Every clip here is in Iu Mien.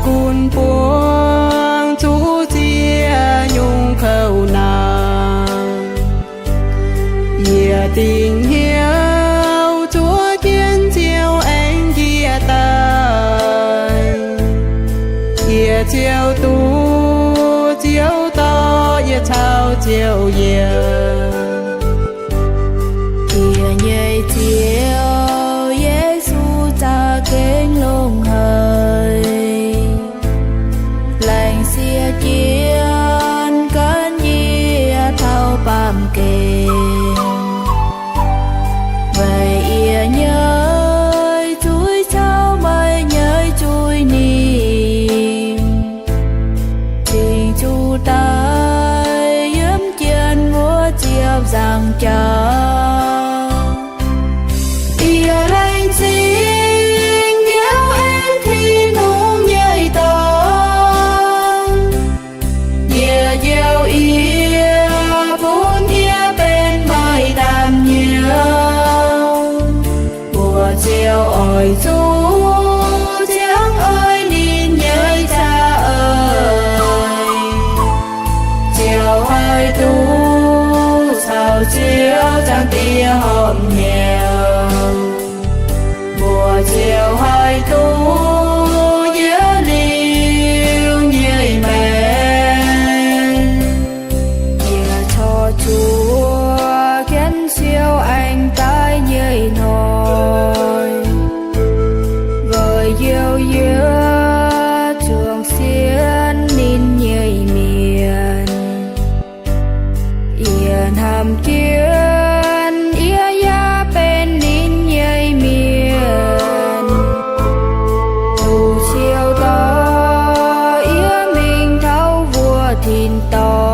Gunv buangv zuqc ziex nyungc kouv naanc, yie dingc hnyouv zuov jienv Ziouv aengx njiec daaih. Yie ziouc duqv Ziouv dorh yie caux Ziouv yiem. Yie nyei Ziouv Yesu za'gengh longx haic, laengz sieqv jienv gan yie taux baamh gen, weic yie nyei zuiz caux meih nyei zuiz ninh cingx zuqc daaih yiem jienv wuov ziepc nzaangc jauv. Yie laengz zingh Ziouv aengx Tin-Hungh nyei dorn. Yie njoux yie bun yie benx meih naamh nyouz. Mbuo ziouc oix zuqc ziangh oix ninh nyei za'eix. Ziouc haih duqv caux Ziouv zaangc Diex horpc hnyouv. Mbuo ziouc haih duqv yiem liuz nyei maengc. Yie corc zuoqv jienv Ziouv aengx daaih nyei hnoi, weic njoux yie zuangx sienx ninh nyei mienh. Yie hnamv jienv yie yaac benx ninh nyei mienh. Duqv Ziouv dorh yie mingh taux wuov tin-dorngh.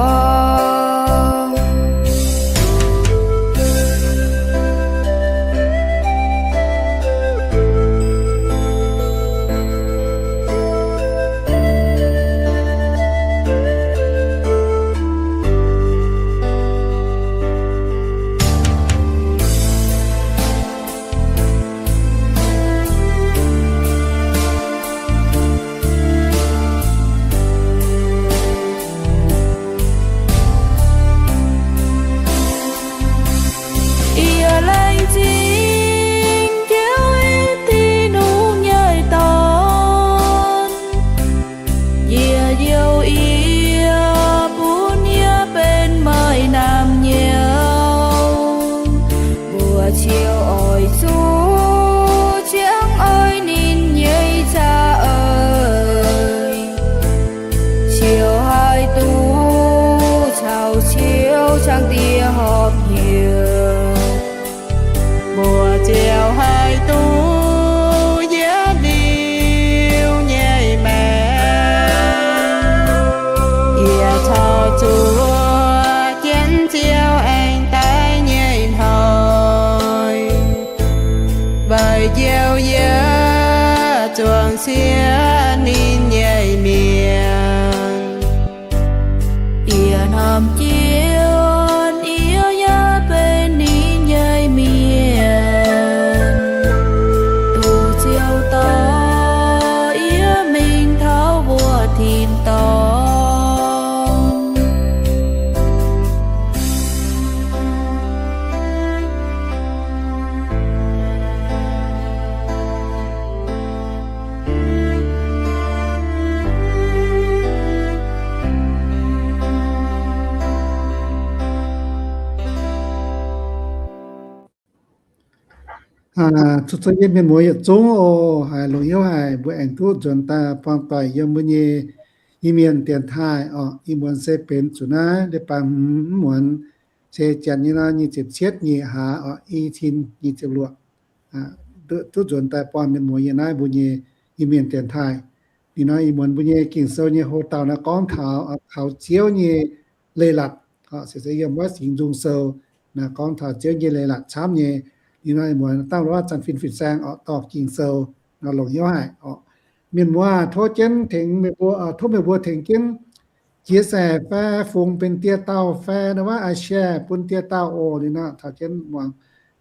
Yie laengz zingh Ziouv aengx Tin-Hungh nyei dorn. Yie njoux yie bun yie benx meih naamh nyouz. Mbuo ziouc oix zuqc ziangh oix ninh nyei za'eix. Ziouc haih duqv caux Ziouv zaangc Diex horpc hnyouv. Mbuo ziouc haih duqv yiem liuz nyei maengc. Yie corc zuoqv jienv Ziouv aengx daaih nyei hnoi, weic njoux yie zuangx sienx ninh nyei mienh. Yie hnamv jienv yie yaac benx ninh nyei mienh. Duqv Ziouv dorh yie mingh taux wuov tin-dorngh. Zuqc zoux yie mienh muoz yietc zungv oc. Haiz longc hnyouv haic, mbuo aengx duqv nzuonx daaih buangh doic yiem mbuo nyei Iu-Mienh dienx taaih oc. Ih muonz se benx zuqc naaiv leiz-baaix hmz muonz, se janx nyei nor nyic ziepc cietv nyeic hlaax oc, i cin nyic ziepc luoqc. Duqv nzuonx daaih buangh mienh muoz yiem naaiv mbuo nyei Iu-Mienh dienx taaih. Ninh nor ih muonz mbuo nyei Ging-Sou nyei hlo dauh naaiv gorngv taux kaux Ziouv nyei leiz-latc, se yiem wuov Singx Nzung Sou naaiv gorngv taux Ziouv nyei leiz-latc camv nyei. Ninh nor ih muonz dangh wuov zanc fin fin-saeng oc, dorh Ging-Sou nor longc hnyouv haic oc. Mienh muoz tov jienv tengx meih mbuo, tov meih mbuo tengx jienv chia sẻ fai fungx benx dieh dauh fai naaiv wuov share bun dieh dauh oc. Ninh nor taux jienv muangx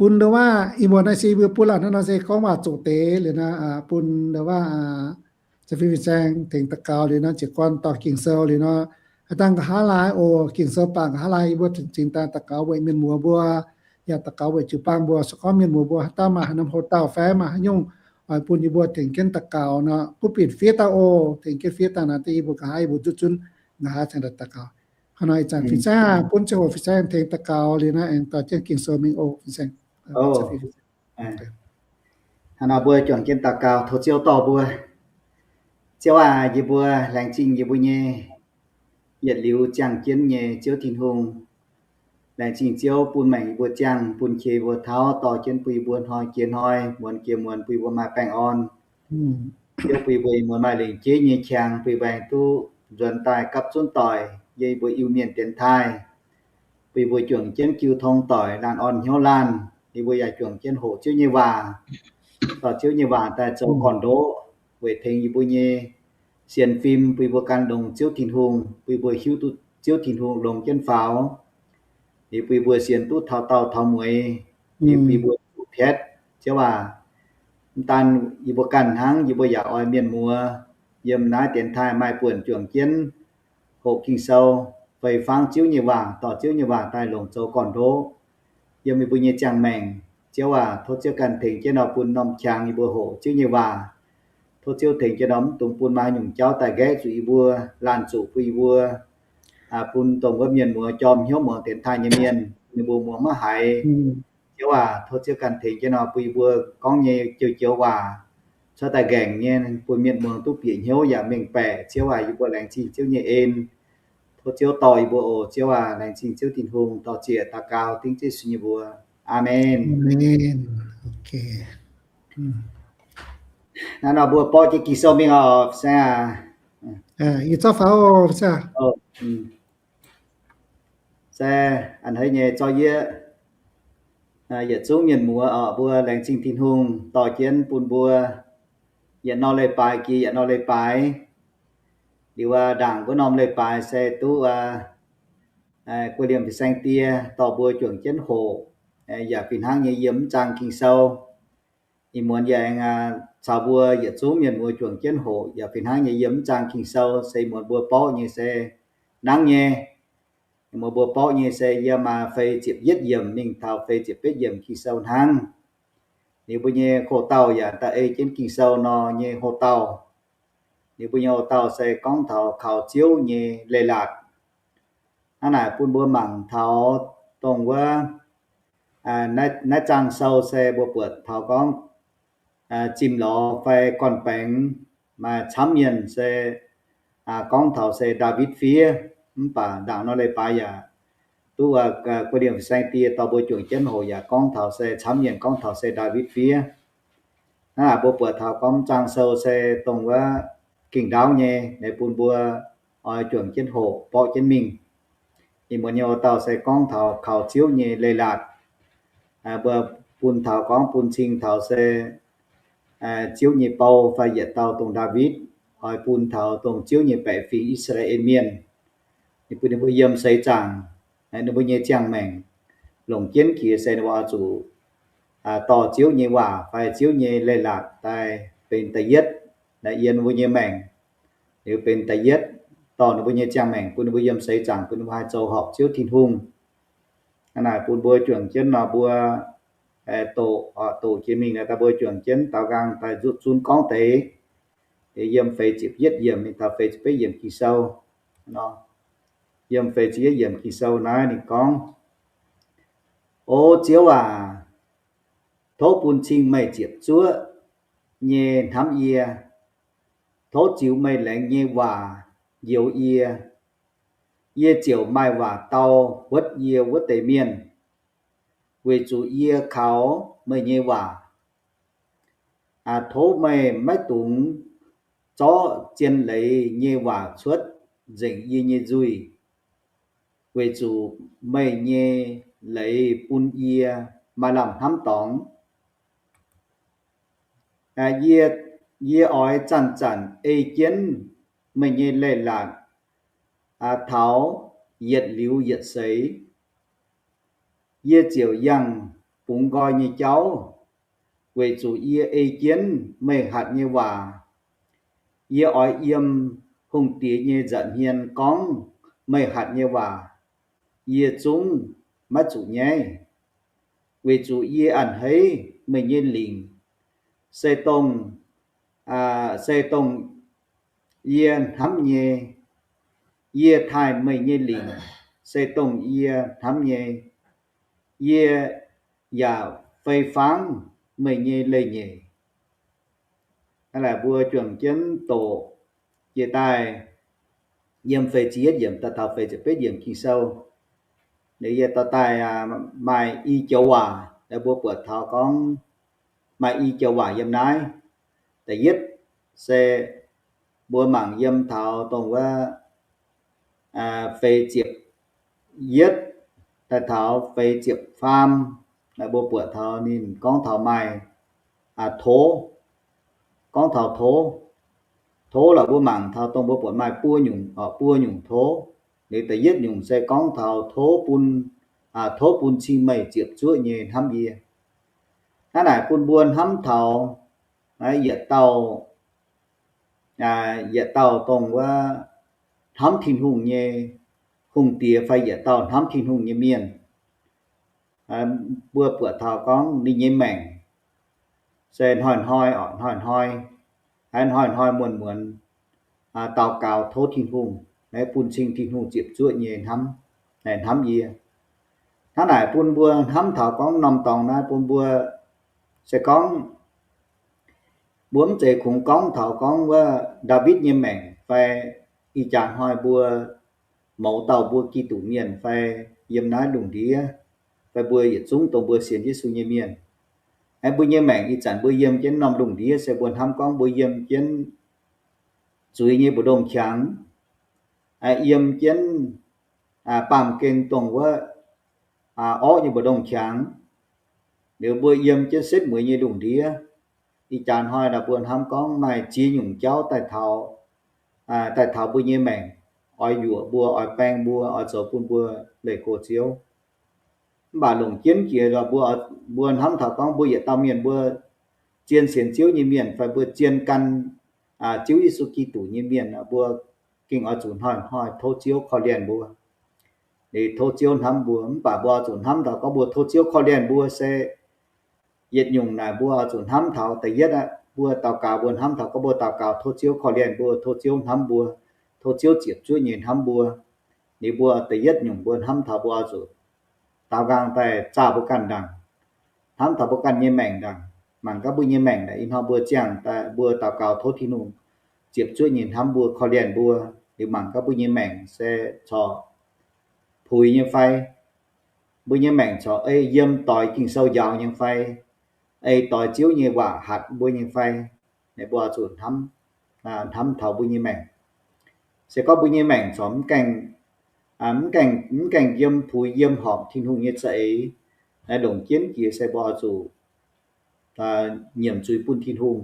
bun ndau waac, ih muonz naaiv se yie mbuo bun laanh hnangv nor se gorngv waac zoqc deix liuz nor, bun ndau waac, caux fin-saeng tengx daux gaux liuz nor, jiez gorn dorh Ging-Sou liuz nor, haaix dangh nqa'haav laai oc, Ging-Sou baac nqa'haav laai yie mbuo cingx daaih daux gaux weic mienh muoz mbuo, yaac daux gaux weic jiu-baang mbuo. Se gorngv mienh muoz mbuo haaix dauh maaih haaix norm hoc dauh fai maaih haaix nyungc oix bun yie mbuo tengx jienv daux gaux nor, butv binc fiev daaih oc, tengx jienv fiev daaih nor, yie mbuo nqa'haav yie mbuo nzuqc zunv nqa'haav cingx daaih daux gaux. Hnangv nor ih zanc fin-saeng bun ziangh hoc fin-saeng tengx daux gaux liuz naaiv aengx dorh jienv Ging-Sou mingh oc fin-saeng. Hnangv nor mbuo juangc jienv daux gaux, tov Ziouv dorh mbuo. Ziouv aac, yie mbuo laengz zingh yie mbuo nyei yietc liuz ziangh jienv nyei Ziouv Tin-Hungh. Laengz zingh Ziouv bun maengc yie mbuo ziangh, bun qiex yie mbuo tauv, dorh jienv bun yie mbuo hnoi jiex hnoi, muonz jiex muonz bun yie mbuo maaih baengh orn. Ziouv bun yie mbuo muonz maaih lengc jeiv nyei qangx, bun yie mbuo aengx duqv nzuonx daaih gapv zunv doic yiem yie mbuo Iu-Mienh dienx taaih, bun yie mbuo juangc jienv jiu tong doic laanh orn hnyouv laanh. Yie mbuo yaac juangc jienv hoqc Ziouv nyei waac, dorh Ziouv nyei waac daaih zoux gorn-ndoqv weic tengx yie mbuo nyei sienx fim, bun yie mbuo gan longx Ziouv Tin-Hungh, bun yie mbuo hiuv duqv Ziouv Tin-Hungh longx jienv faaux. Liuz bun yie mbuo sienx duqv taux daauh taux mueiz, liuz bun yie mbuo zuqc piatv. Ziouv aac, mv daan yie mbuo ganh hnangv, yie mbuo yaac oix mienh muoz yiem naaiv dienx taaih maaih buonc juangc jienv hoqc Ging-Sou, fei fangv Ziouv nyei waac, dorh Ziouv nyei waac daaih longc zoux gorn-ndoqv yiem yie mbuo nyei ziangh maengc. Ziouv aac, tov Ziouv ganh tengx jienv nor bun norm qangx yie mbuo hoqc Ziouv nyei waac. Tov Ziouv tengx jienv nor mv dungx bun maaih nyungc jauv daaih nqaeqv zuqc yie mbuo, laanh zuqc bun yie mbuo, bun dongh wuov mienh muoz jorm hnyouv muangx dienx taaih nyei mienh, ninh mbuo muangx maiv haiz. Ziouv aac, tov Ziouv ganh tengx jienv nor bun yie mbuo gorngv nyei joux-joux waac cuotv daaih nqaengc nyei, bun mienh muangx duqv bieqc hnyouv yaac mengh baeqc. Ziouv aac, yie mbuo laengz zingh Ziouv nyei en. Tov Ziouv dorh yie mbuo oc. Ziouv aac, laengz zingh Ziouv Tin-Hungh, dorh ziec daux gaux dingv Ziouv Yesu nyei mbuox. Aamen. Hnangv nor mbuo borqv jienv Ging-Sou mingh oc, saeng aac. Yie zorqv faaux oc, saeng. Se a'hneiv nyei zorqv yie, yietc zungv mienh muoz oc, mbuo laengz zingh Tin-Hungh dorh jienv bun mbuo yietc norm leiz-baaix jiex yietc norm leiz-baaix. Liuz aac, ndaangc wuov norm leiz-baaix se duqv aac, guei liemh fin-saeng die dorh mbuo juangc jienv hoqc, yaac fih hnangv nyei yiem mv zaang Ging-Sou. Ih muonz yie aengx caux mbuo yietc zungv mienh muoz juangc jienv hoqc, yaac fih hnangv nyei yiem mv zaang Ging-Sou, se ih muonz mbuo borqv nyei se nangv nyei. Ih muonz mbuo borqv nyei se yiem aac feix ziepc yietv yiemc mingh taux feix ziepc betv yiemc Ging-Sou hnangv. Liuz mbuo nyei hoc-dauh yaac da'ei jienv Ging-Sou nor nyei hoc-dauh. Liuz mbuo nyei hoc-dauh se gorngv taux kaux Ziouv nyei leiz-latc. Hnangv naaic bun mbuo mangc taux dongh wuov, naaiv, naaiv zaang sou se mbuo buatc taux gorngv zimh lorz fai gorn-baengx maaih camv mienh se gorngv taux se Ndaawitv fiev. Mv baac ndaangc nor leiz-baaix yaac duqv guei liemh fin-saeng die dorh mbuo juangc jienv hoqc yaac gorngv taux se camv mienh gorngv taux se Ndaawitv fiev. Hnangv naaic mbuo buatc taux gorngv zaang sou se dongh wuov gengh ndaauv nyei, naaiv bun mbuo oix juangc jienv hoqc borqv jienv mingh. Ih muonz nyei hoc-dauh se gorngv taux kaux Ziouv nyei leiz-latc. Mbuo bun taux gorngv bun cing taux se Ziouv nyei bou fai yietc dauh dongh Ndaawitv oix bun taux dongh Ziouv nyei baeqc fingx I^saa^laa^en Mienh. Ninh bun ninh mbuo yiem seix zaangc, ninh mbuo nyei ziangh maengc longc jienv jiex se ninh mbuo oix zuqc dorh Ziouv nyei waac fai Ziouv nyei leiz-latc daaih benx da'yietv. Naaiv yiem ninh mbuo nyei maengc liuz benx da'yietv, dorh ninh mbuo nyei ziangh maengc bun ninh mbuo yiem seix zaangc bun ninh mbuo haih zoux horpc Ziouv Tin-Hungh. Hnangv naaic bun mbuo juangc jienv nor mbuo doqc, doqc jiex mingh naaiv daaih mbuo juangc jienv daaux nqaang daaih nzuqc zunv gorngv deix. Yiem feix ziepc yietv yiemc mingh taux feix ziepc betv yiemc Ging-Sou. Yiem feix ziepc yietv yiemc Ging-Sou naaiv ninh gorngv, O Ziouv aac, tov bun cing meih ziepc zuoqv nyei hnamv yie. Tov ziux meih laengz nyei waac njoux yie. Yie ziouc maaih waac dau huotv yie wuov deix mienh, weic zuqc yie kaux meih nyei waac. Tov meih maiv dungx zorqv zien leiz nyei waac cuotv nzengc yie nyei nzuih, weic zuqc meih nyei leiz bun yie maaih lamh hnamv dorngx. Yie, yie oix zanc-zanc ei jienv meih nyei leiz-latc taux yietc liuz yietc seix. Yie ziouc yangh bungx nqoi nyei jauv, weic zuqc yie ei jienv meih hatc nyei waac. Yie oix yiem hungh diex nyei nza'hmien gorngv meih hatc nyei waac, yie zungv maiv zuqc nyaiv, weic zuqc yie a'hneiv meih nyei lingc, se dongh, se dongh yie hnamv nyei. Yie taaih meih nyei lingc, se dongh yie hnamv nyei. Yie yaac fei fangv meih nyei leiz-nyeic. Hnangv naaic mbuo juangc jienv doqc jiex daaih yiem feix ziepc yietv yiemc daaih taux feix ziepc betv yiemc Ging-Sou. Liuz yie dorh daaih maaih i joux waac, mbuo buatc taux gorngv maaih i joux waac yiem naaiv. Da'yietv se mbuo mangc yiem taux dongh wuov feix ziepc yietv daaih taux feix ziepc faam, mbuo buatc taux ninh gorngv taux maaih tov, gorngv taux tov. Tov lorqc, mbuo mangc taux dongh mbuo buatc maaih buo nyungc, buo nyungc tov. Liuz da'yietv nyungc se gorngv taux tov bun, tov bun cing-meih ziepc zuoqv nyei hnamv yie. Hnangv naaic bun mbuo hnamv taux yietc dauh, yietc dauh dongh wuov hnamv Tin-Hungh nyei hungh diex fai yietc dauh hnamv Tin-Hungh nyei mienh. Mbuo buatc taux gorngv ninh nyei maengc se hnoi-hnoi, hnoi-hnoi, hnoi-hnoi muonz-muonz daux gaux tov Tin-Hungh, bun cing Tin-Hungh ziepc zuoqv nyei hnamv, hnamv yie. Hnangv naaic bun mbuo hnamv taux gorngv norm dorngx naaiv bun mbuo se gorngv mbuo mv zeiz kungx gorngv taux gorngv wuov Ndaawitv nyei maengc fai ih jaax hnoi mbuo mouz dauh mbuo Giduc mienh fai yiem naaiv lungh ndiev fai mbuo yietc zungv dongh mbuo sienx Yesu nyei mienh. Mbuo nyei maengc ih zanc mbuo yiem jienv norm lungh ndiev se mbuo hnamv gorngv mbuo yiem jienv zuiz nyei mbu'ndongx qangx, yiem jienv baamh gen dongh wuov orqv nyei mbu'ndongx qangx. Liuz mbuo yiem jienv setv mueiz nyei lungh ndiev. Ih jaax hnoi naaic mbuo hnamv gorngv maaih ziex nyungc jauv daaih taux, daaih taux mbuo nyei maengc, oix yuoqc mbuo, oix baeng mbuo, oix zoux bun mbuo leih go Ziouv. Mv baac longc jienv jiex mbuo, mbuo hnamv taux gorngv mbuo yietc dauh mienh mbuo zien sienx Ziouv nyei mienh fai mbuo zien gan Ziouv Yesu Giduc nyei mienh, mbuo gengh oix zuqc hnoi-hnoi tov Ziouv korv-lienh mbuo, tov Ziouv hnamv mbuo. Mv baac mbuo oix zuqc hnamv taux gorngv mbuo tov Ziouv korv-lienh mbuo se yietc nyungc naaic mbuo oix zuqc hnamv taux da'yietv aqv, mbuo daux gaux mbuo hnamv taux gorngv mbuo daux gaux tov Ziouv korv-lienh mbuo, tov Ziouv hnamv mbuo, tov Ziouv ziepc zuoqv nyei hnamv mbuo. Liuz mbuo da'yietv nyungc mbuo hnamv taux mbuo oix zuqc daaux nqaang daaih zaah mbuo ganh ndaangc, hnamv taux mbuo ganh nyei maengc ndaangc. Mangc gaax mbuo nyei maengc naaic, ih hnoi mbuo ziangh daaih mbuo daux gaux tov Tin-Hungh ziepc zuoqv nyei hnamv mbuo, korv-lienh mbuo. Liuz mangc gaax mbuo nyei maengc se corc puix nyei fai, mbuo nyei maengc corc ei yiem doix Ging-Sou njaaux nyei fai, ei doix Ziouv nyei waac hatc mbuo nyei fai. Naaiv mbuo oix zuqc hnamv, hnamv taux mbuo nyei maengc. Se gorngv mbuo nyei maengc corc mv gaengh, mv gaengh, mv gaengh yiem puix yiem horpc Tin-Hungh nyei za'eix, longc jienv jiex se mbuo oix zuqc nyiemc zuiz bun Tin-Hungh,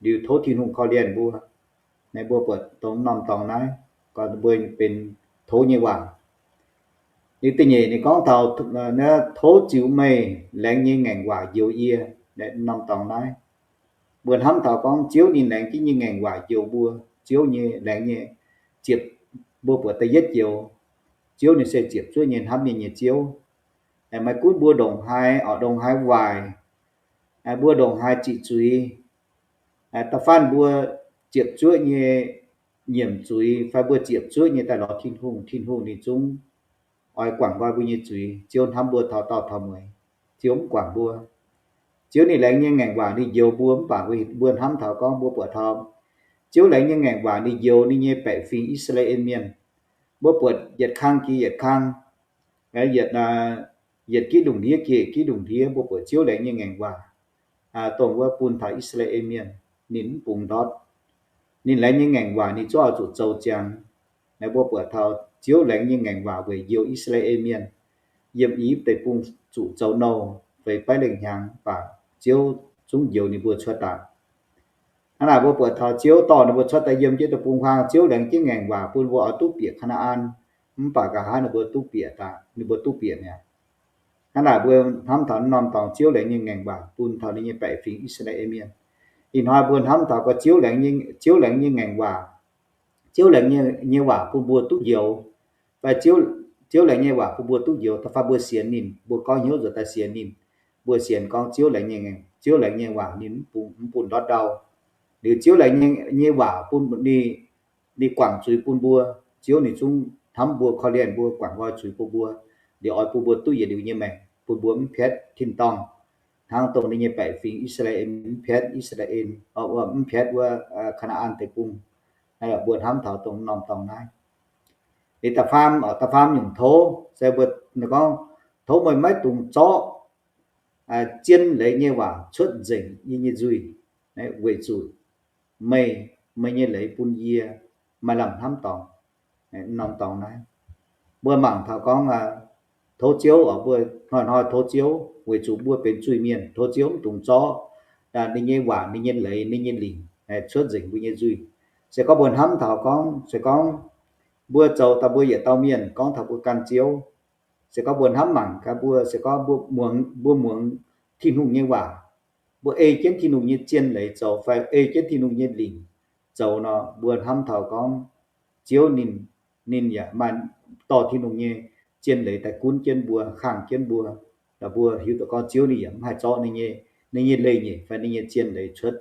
liuz tov Tin-Hungh korv-lienh mbuo. Naaiv mbuo buatc dongh norm dorngx naaiv, gorngv mbuo benx tov nyei waac. Liuz da'nyeic ninh gorngv taux, tov ziux meih laengz nyei ngaengc waac njoux yie. Norm dorngx naaiv mbuo hnamv taux gorngv Ziouv ninh laengz jienv nyei ngaengc waac njoux mbuo. Ziouv nyei laengz nyei ziepc, mbuo buatc da'yietv joux, Ziouv ninh se ziepc zuoqv nyei hnamv mienh nyei Ziouv. Maiv gunv mbuo ndongc haaix oix ndongc haaix waaic, mbuo ndongc haaix ziqc zuiz, da'faanh mbuo ziepc zuoqv nyei nyiemc zuiz fai mbuo ziepc zuoqv nyei daaih lorz Tin-Hungh, Tin-Hungh ninh zungv oix guangc nqoi mbuo nyei zuiz. Ziouv hnamv mbuo taux daauh taux mueiz. Ziouv mv guangc mbuo. Ziouv ninh laengz nyei ngaengc waac ninh njoux mbuo, mv baac mbuo hnamv taux gorngv mbuo buatc taux Ziouv laengz nyei ngaengc waac ninh njoux ninh nyei baeqc fingx I^saa^laa^en Mienh. Mbuo buatc yietc kang jiex yietc kang, yietc, yietc gitv lungh ndiev jiex gitv lungh ndiev, mbuo buatc Ziouv laengz nyei ngaengc waac dongh wuov bun taux I^saa^laa^en Mienh, ninh mv bungx ndortv. Ninh laengz nyei ngaengc waac ninh zungv oix zuqc zoux ziangx. Naaiv mbuo buatc taux Ziouv laengz nyei ngaengc waac weic njoux I^saa^laa^en Mienh yiem I^yipv Deic-Bung zuqc zoux nouh feix baeqv lengh hnyangx, mv baac Ziouv zungv njoux ninh mbuo cuotv daaih. Hnangv naaic mbuo buatc taux Ziouv dorh ninh mbuo cuotv daaih yiem jienv deic-bung-huaang, Ziouv laengz jienv ngaengc waac bun mbuo oix duqv bieqc Kaa^naa^an, mv baac nqa'haav ninh mbuo duqv bieqc daaih, ninh mbuo duqv bieqc mi'aqv. Hnangv naaic mbuo hnamv taux norm dorngx Ziouv laengz nyei ngaengc waac bun taux ninh nyei baeqc fingx I^saa^laa^en Mienh. Ih hnoi mbuo hnamv taux gorngv Ziouv laengz nyei, Ziouv laengz nyei ngaengc waac, Ziouv laengz nyei, nyei waac bun mbuo duqv njoux, fai Ziouv, Ziouv laengz nyei waac bun mbuo duqv njoux, da'faanh mbuo sienx ninh, mbuo goiv hnyouv nzuonx daaih sienx ninh, mbuo sienx gorngv Ziouv laengz nyei, Ziouv laengz nyei waac ninh mv bun, mv bun ndortv ndau. Liuz Ziouv laengz nyei, nyei waac bun ninh, ninh guangc zuiz bun mbuo. Ziouv ninh zungv hnamv mbuo, korv-lienh mbuo, guangc nqoi zuiz bun mbuo, liuz oix bun mbuo duqv yietc liuz nyei maengc, bun mbuo mv piatv tin-dorngh, hnangv dongh ninh nyei baeqc fingx I^saa^laa^en mv piatv I^saa^laa^en, mv piatv wuov Kaa^naa^an Deic-Bung. Naaiv mbuo hnamv taux dongh norm dorngx naaiv. Liuz da'faam, da'faam nyungc tov se mbuo gorngv, tov meih maiv dungx zorqv zien leiz nyei waac cuotv nzengc yie nyei nzuih, weic zuqc meih, meih nyei leiz bun yie maaih lamh hnamv dorngx. Norm dorngx naaiv, mbuo mangc taux gorngv, tov Ziouv, mbuo hnoi-hnoi tov Ziouv weic zuqc mbuo benx zuiz-mienh, tov Ziouv mv dungx zorqv ninh nyei waac, ninh nyei leiz, ninh nyei lingc cuotv nzengc mbuo nyei nzuih. Se gorngv mbuo hnamv taux gorngv, se gorngv mbuo zoux daaih mbuo yietc dauh mienh gorngv taux mbuo gan Ziouv, se gorngv mbuo hnamv mangc gaax mbuo, se gorngv mbuo muangx, mbuo muangx Tin-Hungh nyei waac, mbuo ei jienv Tin-Hungh nyei zien leiz zoux fai ei jienv Tin-Hungh nyei lingc zoux nor, mbuo hnamv taux gorngv Ziouv ninh, ninh yaac maaih dorh Tin-Hungh nyei zien leiz daaih gunv jienv mbuo, kangh jienv mbuo, laaix mbuo hiuv duqv gorngv Ziouv ninh yaac mv haih zorqv ninh nyei, ninh nyei leiz-nyeic fai ninh nyei zien leiz cuotv,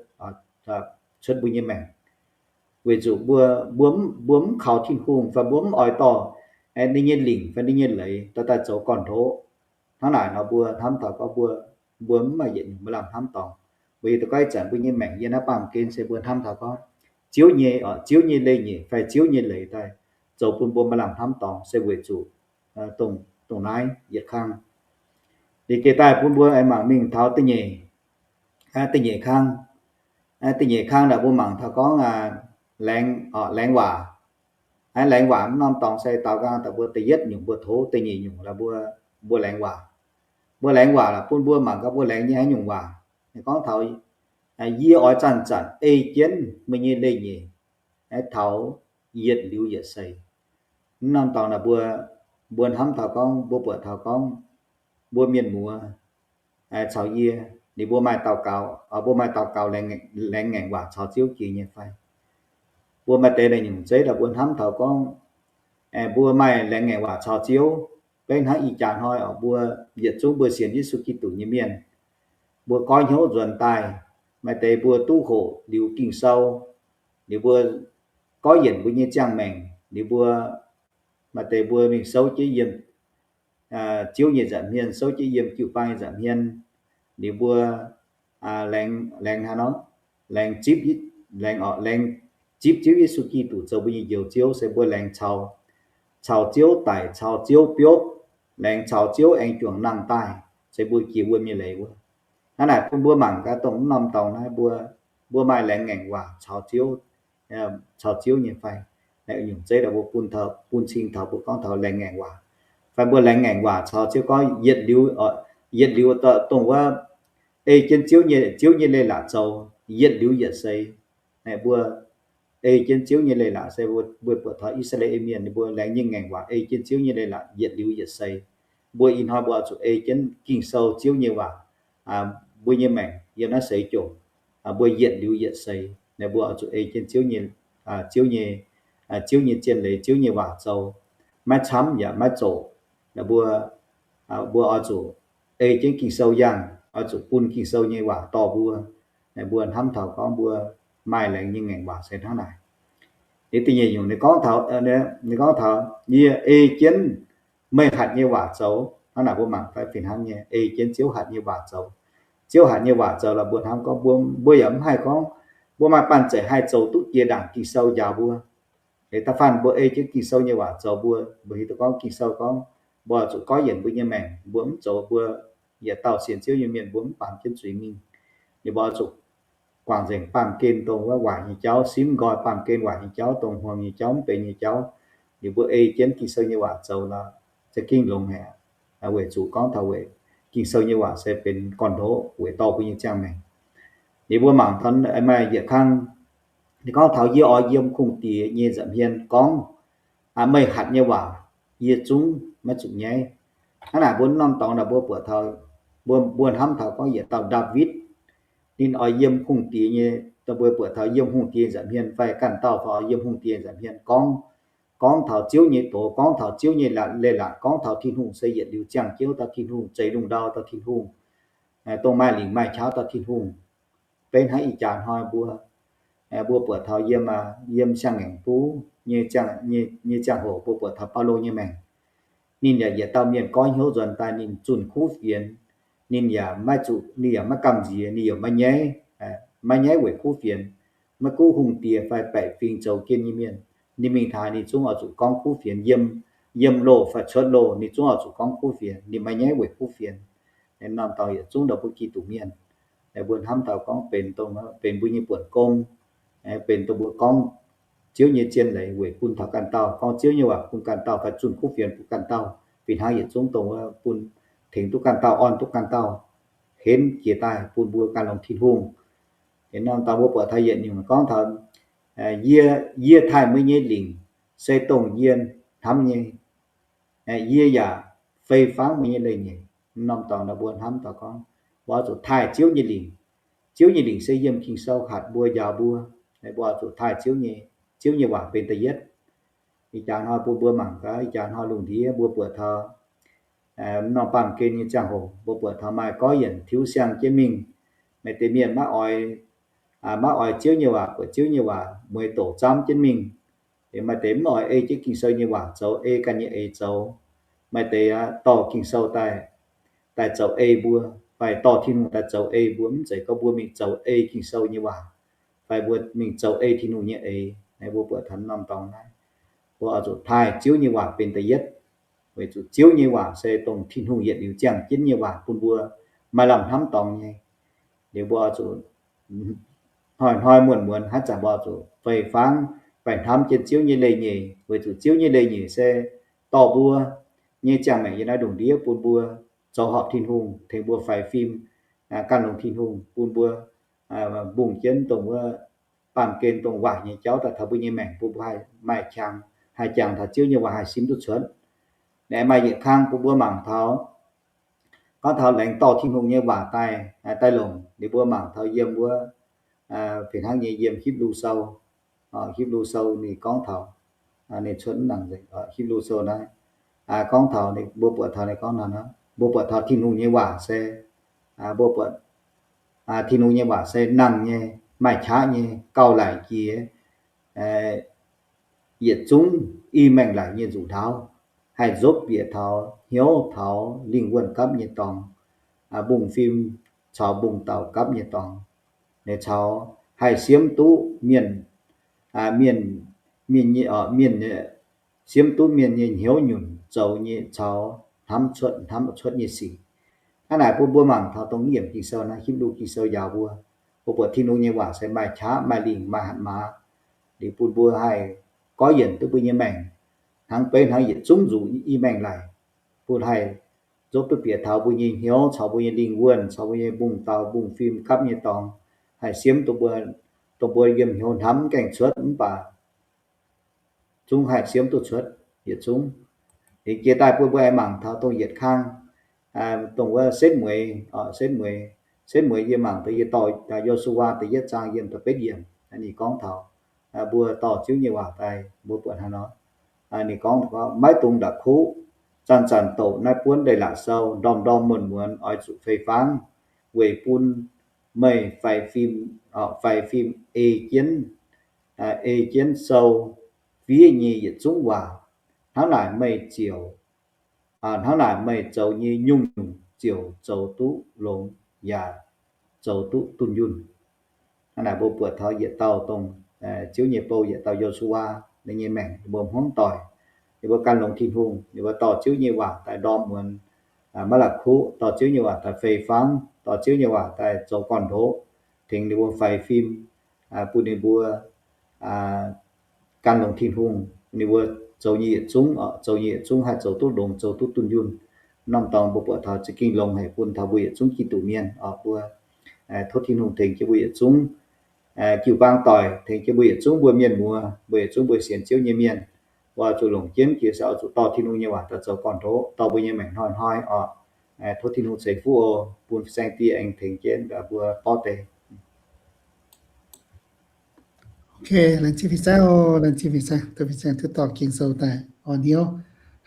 cuotv mbuo nyei maengc. Weic zuqc mbuo, mbuo mv kaux Tin-Hungh fai mbuo mv oix dorh ninh nyei lingc fai ninh nyei leiz dorh daaih zoux gorn-ndoqv. Hnangv naaic nor mbuo hnamv taux gorngv mbuo, mbuo mv maaih yietc nyungc maaih lamh hnamv dorngx. Mbuo hiuv duqv gorngv ih zanc mbuo nyei maengc yiem naaiv baamh gen se mbuo hnamv taux gorngv Ziouv nyei, Ziouv nyei leiz-nyeic fai Ziouv nyei leiz daaih zoux bun mbuo maaih lamh hnamv dorngx se weic zuqc dongh, dongh naaiv yietc kang. Liuz geh daaih bun mbuo aengx mangc mingh taux da'nyeic, da'nyeic kang. Da'nyeic kang naaic mbuo mangc taux gorngv laengz, laengz waac. Laengz waac mv norm dorngx se daaux nqaang daaih mbuo da'yietv nyungc mbuo tov, da'nyeic nyungc laaix mbuo, mbuo laengz waac. Mbuo laengz waac laaix bun mbuo mangc gaax mbuo laengz nyei haaix nyungc waac. Gorngv taux, yie oix zanc-zanc ei jienv meih nyei leiz-nyeic taux yietc liuz yietc seix. Mv norm dorngx naaic mbuo, mbuo hnamv taux gorngv, mbuo buatc taux gorngv mbuo mienh muoz caux yie, ninh mbuo maaih daux gaux, mbuo maaih daux gaux laengz ngaengc waac caux Ziouv jiex nyei fai? Mbuo maaih deix naaic nyungc zeiv daaih mbuo hnamv taux gorngv, mbuo maaih laengz ngaengc waac caux Ziouv, beiv hnangv ih jaax hnoi oc, mbuo yietc zungv mbuo sienx Yesu Giduc nyei mienh, mbuo goiv hnyouv nzuonx daaih, maaih deix mbuo duqv hoqc liuz Ging-Sou, liuz mbuo goiv yienc mbuo nyei ziangh maengc, liuz mbuo maaih deix mbuo mingh souv jienv yiem Ziouv nyei nza'hmien, souv jienv yiem jiu-baang nyei nza'hmien, liuz mbuo laengz, laengz hnangv nor, laengz zipv, laengz, laengz zipv Ziouv Yesu Giduc zoux mbuo nyei Njoux Ziouv se mbuo laengz caux, caux Ziouv daic, caux Ziouv biopv, laengz caux Ziouv aengx juangc nangh daaih, se mbuo jiex wuom nyei leiz wuov. Hnangv naaic bun mbuo mangc gaax dongh mv norm dorngx naaiv mbuo, mbuo maaih laengz ngaengc waac caux Ziouv, caux Ziouv nyei fai? Naaiv nyungc zeiv daaih mbuo bun taux, bun cing taux mbuo gorngv taux laengz ngaengc waac. Fai mbuo laengz ngaengc waac caux Ziouv gorngv yietc liuz, yietc liuz dongh wuov ei jienv Ziouv nyei, Ziouv nyei leiz-latc zoux yietc liuz yietc seix. Naaiv mbuo ei jienv Ziouv nyei leiz-latc se mbuo buatc taux I^saa^laa^en Mienh ninh mbuo laengz nyei ngaengc waac ei jienv Ziouv nyei leiz-latc yietc liuz yietc seix. Mbuo ih hnoi mbuo oix zuqc ei jienv Ging-Sou Ziouv nyei waac, mbuo nyei maengc yiem naaiv seix jomc, mbuo yietc liuz yietc seix naaiv mbuo oix zuqc ei jienv Ziouv nyei, Ziouv nyei, Ziouv nyei zien leiz, Ziouv nyei waac zoux, maiv camv yaac maiv zoqc. Naaiv mbuo, mbuo oix zuqc ei jienv Ging-Sou yangh, oix zuqc bun Ging-Sou nyei waac dorh mbuo. Naaiv mbuo hnamv taux gorngv mbuo maaih laengz nyei ngaengc waac se hnangv naaic. Liuz da'nyeic nyungc ninh gorngv taux, ninh gorngv taux yie ei jienv meih hatc nyei waac zoux. Hnangv naaic mbuo mangc fai fih hnangv nyei, ei jienv Ziouv hatc nyei waac zoux. Ziouv hatc nyei waac zoux lorqc, mbuo hnamv gorngv mbuo, mbuo yaac mv haih gorngv mbuo maaih banh zeic haih zoux duqv jiex ndaangc Ging-Sou njaaux mbuo. Da'faanh mbuo ei jienv Ging-Sou nyei waac zoux mbuo, mbuo hiuv duqv gorngv Ging-Sou gorngv mbuo zuqc goiv yienc mbuo nyei maengc, mbuo mv zoux, mbuo yietc dauh sienx Ziouv nyei mienh mbuo mv baamz jienv zuiz mingh. Ninh mbuo zuqc guangc nzengc baamh gen dongh wuov waaic nyei jauv, simv nqoi baamh gen waaic nyei jauv, dongh hmuangx nyei jauv, mv benx nyei jauv. Ninh mbuo ei jienv Ging-Sou nyei waac zoux nor, za'gengh longx haic. Weic zuqc gorngv taux weic Ging-Sou nyei waac se benx gorn-ndoqv weic dorh mbuo nyei ziangh maengc. Ninh mbuo mangc taux maaih yietc kang, ninh gorngv taux yie oix yiem Kungx-Diex nyei nza'hmien gorngv, meih hatc nyei waac yie zungv maiv zuqc nyaiv. Hnangv naaic mbuo norm dorngx naaic mbuo buatc taux, mbuo, mbuo hnamv taux gorngv yietc dauh Ndaawitv, ninh oix yiem hungh diex nyei, mbuo buatc taux yiem hungh diex nza'hmien fai ganh dauh fai oix yiem hungh diex nza'hmien gorngv, gorngv taux Ziouv nyei doz, gorngv taux Ziouv nyei leiz-latc, gorngv taux Tin-Hungh se yietc liuz ziangh jienv dauh Tin-Hungh, zeix lungh ndau dauh Tin-Hungh, dongh maaih lingc maaih qaqv dauh Tin-Hungh. Beiv hnangv ih jaax hnoi mbuo, mbuo buatc taux yiem, yiem siang-ngaengc buv nyei ziangh hoc mbuo buatc taux Baulo nyei maengc. Ninh yaac yietc dauh mienh goiv hnyouv nzuonx daaih ninh zunh kuv fienx. Ninh yaac maiv zuqc, ninh yaac maiv gamh nziex, ninh yaac maiv nyaiv, maiv nyaiv weic kuv fienx, maiv gunv hungh diex fai baeqc fingx zoux jienv nyei mienh. Ninh mingh taux ninh zungv oix zuqc gorngv kuv fienx, yiem, yiem loh fai cuotv loh ninh zungv oix zuqc gorngv kuv fienx, ninh maiv nyaiv weic kuv fienx. Norm dorngx yietc zungv ndau mbuo Giduc mienh, mbuo hnamv taux gorngv benx dongh, benx mbuo nyei buonc gong, benx dongh mbuo gorngv Ziouv nyei zien leiz weic bun taux ganh dauh, gorngv Ziouv nyei waac bun ganh dauh, fai zunh kuv fienx bun ganh dauh, fih hnangv yietc zungv dongh wuov bun tengx duqv ganh dauh, orn duqv ganh dauh, henv jiex daaih bun mbuo ganh longx Tin-Hungh. Norm dauh mbuo buatc taux yietc nyungc gorngv taux, yie, yie taaih meih nyei lingc se dongh yie hnamv nyei. Yie yaac fei fangv meih nyei leiz-nyeic. Norm dorngx naaic mbuo hnamv taux gorngv, mbuo oix zuqc taaih Ziouv nyei lingc. Ziouv nyei lingc se yiem Ging-Sou hatc mbuo, njaaux mbuo, mbuo oix zuqc taaih Ziouv nyei, Ziouv nyei waac benx da'yietv. Ih jaax hnoi bun mbuo mangc gaax, ih jaax hnoi lungh ndiev mbuo buatc taux norm baamh gen nyei ziangh hoc, mbuo buatc taux maaih gorqv-yienc tiuv siang jienv mingh. Maaih deix mienh maiv oix, maiv oix Ziouv nyei waac, buatc Ziouv nyei waac mueiz doqc zamv jienv mingh. Maaih deix mv oix ei jienv Ging-Sou nyei waac zoux, ei ganh nyei eix zoux. Maaih deix dorh Ging-Sou daaih, daaih zoux ei mbuo, fai dorh Tin-Hungh daaih zoux ei mbuo. Mv zeiz gorngv mbuo mingh zoux ei Ging-Sou nyei waac, fai mbuo mingh zoux ei Tin-Hungh nyei eix. Naaiv mbuo buatc taux norm dorngx naaiv, mbuo oix zuqc taaih Ziouv nyei waac benx da'yietv, weic zuqc Ziouv nyei waac se dongh Tin-Hungh yietc liuz ziangh jienv nyei waac bun mbuo maaih lamh hnamv dorngx nyei. Liuz mbuo oix zuqc hnoi-hnoi muonz-muonz haaix zanc mbuo oix zuqc fei fangv fai hnamv jienv Ziouv nyei leiz-nyeic, weic zuqc Ziouv nyei leiz-nyeic se dorh mbuo nyei ziangh maengc yiem naaiv lungh ndiev bun mbuo zoux horpc Tin-Hungh, tengx mbuo faix fim gan longx Tin-Hungh, bun mbuo mbungh jienv dongh wuov baamh gen dongh waac nyei jauv daaih taux mbuo nyei maengc, bun mbuo haih maaih qangx, haih jangx taux Ziouv nyei waac haih simv duqv cuotv. Naaiv maaih yietc kang bun mbuo mangc taux, gorngv taux laengz dorh Tin-Hungh nyei waac daaih, daaih longc. Liuz mbuo mangc taux yiem wuov, fih hnangv nyei yiem Hipv^lu Sou, Hipv^lu Sou ninh gorngv taux, ninh cuotv nangc nzengc, Hipv^lu Sou naaiv, gorngv taux ninh, mbuo buatc taux ninh gorngv nor, mbuo buatc taux Tin-Hungh nyei waac se, mbuo buatc Tin-Hungh nyei waac se nangh nyei, maaih qaqv nyei, gauh laic jiex yietc zungv i maengc laic nyei nzuqc ndaauv, haih nzopv bieqc taux hnyouv taux lingh wuonh gapv nyei dorngx, mbungv fim caux mbungv dauh gapv nyei dorngx, caux haih siemv duqv mienh, mienh, mienh nyei, mienh, siemv duqv mienh nyei hnyouv nyunc zoux nyei caux hnamv cuotv, hnamv cuotv nyei sic. Hnangv naaic bun mbuo mangc taux dongh yiem Ging-Sou naaiv, Hipv^lu Ging-Sou njaaux mbuo, mbuo buatc Tin-Hungh nyei waac se maaih qaqv, maaih lingh, maaih hatc maaz, liuz bun mbuo haih goiv yienc duqv mbuo nyei maengc, hnangv beiv hnangv yietc zungv nzuqc i maengc laic, bun haih nzopv duqv bieqc taux mbuo nyei hnyouv caux mbuo nyei lingh wuonh caux mbuo nyei mbungv dauh mbungv fim gapv nyei dorngx, haih siemv dongh mbuo, dongh mbuo yiem hnyouv hnamv mv gaengh cuotv mv baac zungv haih siemv duqv cuotv yietc zungv. Liuz jiex daaih bun mbuo aengx mangc taux dongh yietc kang, dongh wuov setv mueiz, setv mueiz, setv mueiz yie mangc taux yie dorh Yo^su^waa da'yietv zaang yiem da'betv yiemc, ninh gorngv taux mbuo dorh Ziouv nyei waac daaih mbuo buatc hnangv nor. Ninh gorngv, maiv dungx la'kuqv zanc-zanc douc naaiv buonv leiz-latc sou, ndorm-ndorm muonz-muonz oix zuqc fei fangv, weic bun meih faix fim, faix fim ei jienv, ei jienv sou fiev nyei yietc zungv waac. Hnangv naaic meih ziouc, hnangv naaic meih zoux nyei nyungc-nyungc ziouc zoux duqv longx yaac zoux duqv dunh yunh. Hnangv naaic mbuo buatc taux yietc dauh dongh Ziouv nyei bou, yietc dauh Yo^su^waa, ninh nyei maengc mbuo hmuangv doic, ninh mbuo gan longx Tin-Hungh, ninh mbuo dorh Ziouv nyei waac daaih ndorm muonz maiv la'kuqv, dorh Ziouv nyei waac daaih fei fangv, dorh Ziouv nyei waac daaih zoux gorn-ndoqv, tengx ninh mbuo faix fim, bun ninh mbuo gan longx Tin-Hungh, ninh mbuo zoux nyei yietc zungv, zoux nyei yietc zungv haih zoux duqv longx, zoux duqv dunh yunh. Norm dorngx mbuo buatc taux za'gengh longx haic bun taux mbuo yietc zungv Giduc mienh oc. Mbuo tov Tin-Hungh tengx jienv mbuo yietc zungv jiu-baang doic, tengx jienv mbuo yietc zungv mbuo mienh muoz, mbuo yietc zungv mbuo sienx Ziouv nyei mienh, mbuo oix zuqc longc jienv jiex se oix zuqc dorh Tin-Hungh nyei waac daaih zoux gorn-ndoqv, dorh mbuo nyei maengc hnoi-hnoi oc. Tov Tin-Hungh ceix fuqv oc, bun fin-saeng die aengx tengx jienv mbuo borqv deix. Ok, laengz zingh fin-saeng oc, laengz zingh fin-saeng, duqv fin-saeng duqv dorh Ging-Sou daaih orn hnyouv,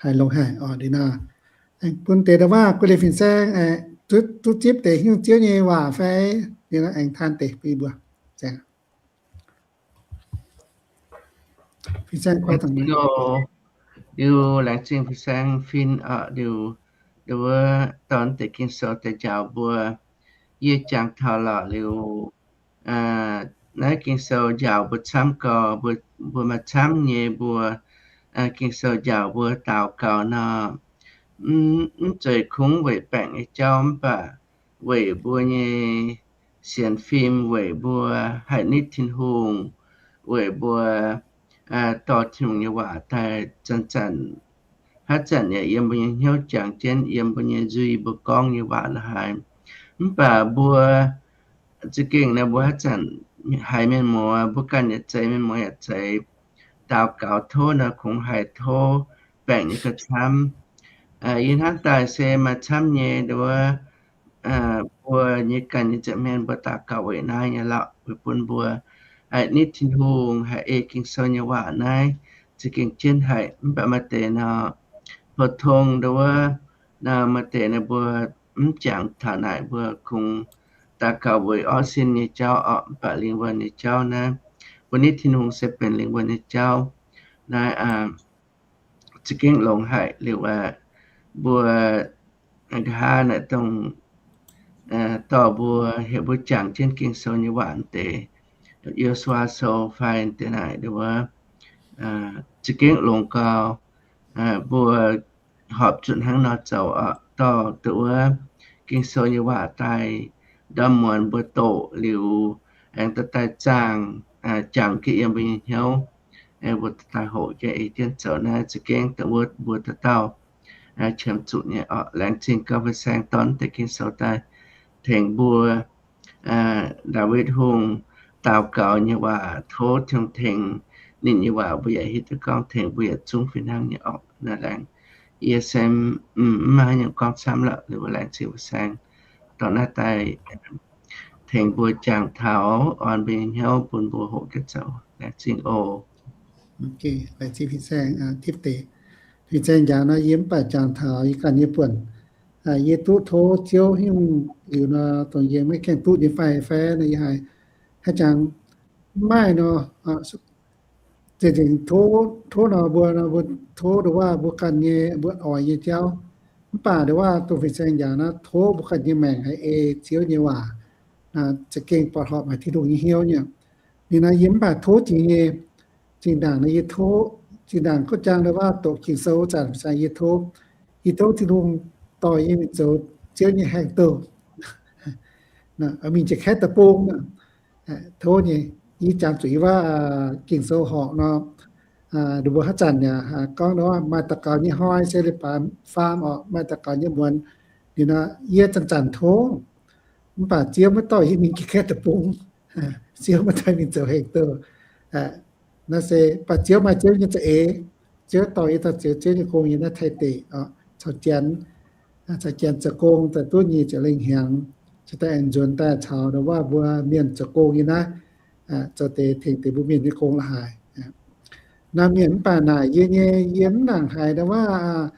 haiz longx haic oc. Liuz nor, aengx bun deix ndau waac guei liuz fin-saeng duqv zipv deix nyungc Ziouv nyei waac fai, liuz nor aengx taan deix bun yie mbuo. Fin-saeng, liuz laengz zingh fin-saeng fin oc. Liuz, liuz wuov dorn deix Ging-Sou daaih njaaux mbuo, yie jangx taux lorqc liuz, naaiv Ging-Sou njaaux mbuo camv gau, mbuo maaih camv nyei mbuo Ging-Sou njaaux mbuo daux gaux nor, mv zeiz kungx weic baengc nyei jauv mv baac weic mbuo nyei sienx fim, weic mbuo haih nitv Tin-Hungh, weic mbuo dorh Tin-Hungh nyei waac daaih zanc-zanc, haaix zanc yaac yiem mbuo nyei hnyouv jangx jienv, yiem mbuo nyei nzuih mbuo gorngv nyei waac la'haaix. Mv baac mbuo za'gengh naaiv mbuo haaix zanc haiz mienh muoz, mbuo ganh yaac zeiz, mienh muoz yaac zeiz daux gaux tov nor, kungx haih tov baengc nyei ga'camv. Yie hnamv daaih se maaih camv nyei nduov, mbuo nyei ganh nyei nza'hmien mbuo daux gaux weic naaiv nyei lorqc, weic bun mbuo haih nitv Tin-Hungh, haih ei Ging-Sou nyei waac naaiv za'gengh jienv haic. Mv baac maaih deix nor, pou-tong nduov, maaih deix nor mbuo mv jangx taux naaic, mbuo kungx daux gaux weic orqv sin nyei jauv orqc, mv baac lingh wuonh nyei jauv naaiv, mbuo nitv Tin-Hungh se benx lingh wuonh nyei jauv. Naaiv za'gengh longx haic liuz aqv. Mbuo nqa'haav naaic dongh dorh mbuo, heuc mbuo jangx jienv Ging-Sou nyei waac deix, Yo^su^waa Sou fai deix naaic nduov, za'gengh longx gau. Mbuo horpc zuqc hnangv nor zoux oc, dorh deix wuov Ging-Sou nyei waac daaih ndorm muonz mbuo doqc liuz, aengx dorh daaih zaangh, jangx jienv yiem mbuo nyei hnyouv, mbuo dorh daaih hoqc jienv ei jienv zoux naaiv za'gengh dongh wuov mbuo dauh dauh qiemx zuqc nyei oc. Laengz zingh gau fin-saeng dorh deix Ging-Sou daaih tengx mbuo. Ndaawitv Hungh daux gaux nyei waac, tov Tin-Hungh tengx ninh nyei waac, mbuo yaac hiuv duqv gorngv tengx mbuo yietc zungv fih hnangv nyei oc. Naaiv laengz yie se mv maaih haaix nyungc gorngv camv lorqc, liuz mbuo laengz zingh fin-saeng dorh naaiv daaih tengx mbuo jangx taux, orn mbuo nyei hnyouv bun mbuo hoqc jienv zoux. Laengz zingh oc. Laengz zingh fin-saeng, tipv deix. Fin-saeng jangx nor yie mv baac jangx taux yie ganh nyei buonc. Yie duqv tov Ziouv hingh liuz nor, dongh yie maiv gaengh duqv nyei fai fai nor yie haiz, haiz jangx mv maaih nor, zengc zengc tov, tov nor mbuo, mbuo tov nduov waac mbuo ganh nyei mbuo oix nyei jauv. Mv baac nduov waac dongh fin-saeng jangx nor, tov mbuo ganh nyei maengc haih ei Ziouv nyei waac, za'gengh buatc horpc haic Tin-Hungh nyei hnyouv nyei. Ninh nor yie mv baac tov jiex nyei. Zinh ndaangc nor yie tov, zinh ndaangc gorngv jangx nduov waac doqc Ging-Sou zanc fin-saeng yie tov, yie tov Tin-Hungh dorh yie mingh zoux Ziouv nyei haengh douh, mingh jiex kaeqv deic-bung. Tov nyei, yie jangx zuqc yie waac Ging-Sou horpc nor, nduov mbuo haaix zanc yaac gorngv nduov maaih daux gaux nyei hnoi se leiz-baaix faam orqc, maaih daux gaux nyei muonz, ninh nor yie zanc-zanc tov. Mv baac Ziouv maiv dorh yie mingh jiex kaeqv deic-bung. Ziouv maiv dorh mingh zoux haengh douh. Naaiv se, mv baac Ziouv maaih Ziouv nyei za'eix. Ziouv dorh yie daaih zoux Ziouv nyei gong yiem naaiv Taiv deic, caux Janx, caux Janx zoux gong daaih duqv nyic ziepc lengh hnyangx, cingx daaih aengx nzuonx daaih caux nduov waac mbuo mienh zoux gong yiem naaiv, zoux deix tengx deix mbuo mienh nyei gong la'haaix. Naaiv mienh mv baac naaic yie nyei, yie mv nangc haiz nduov waac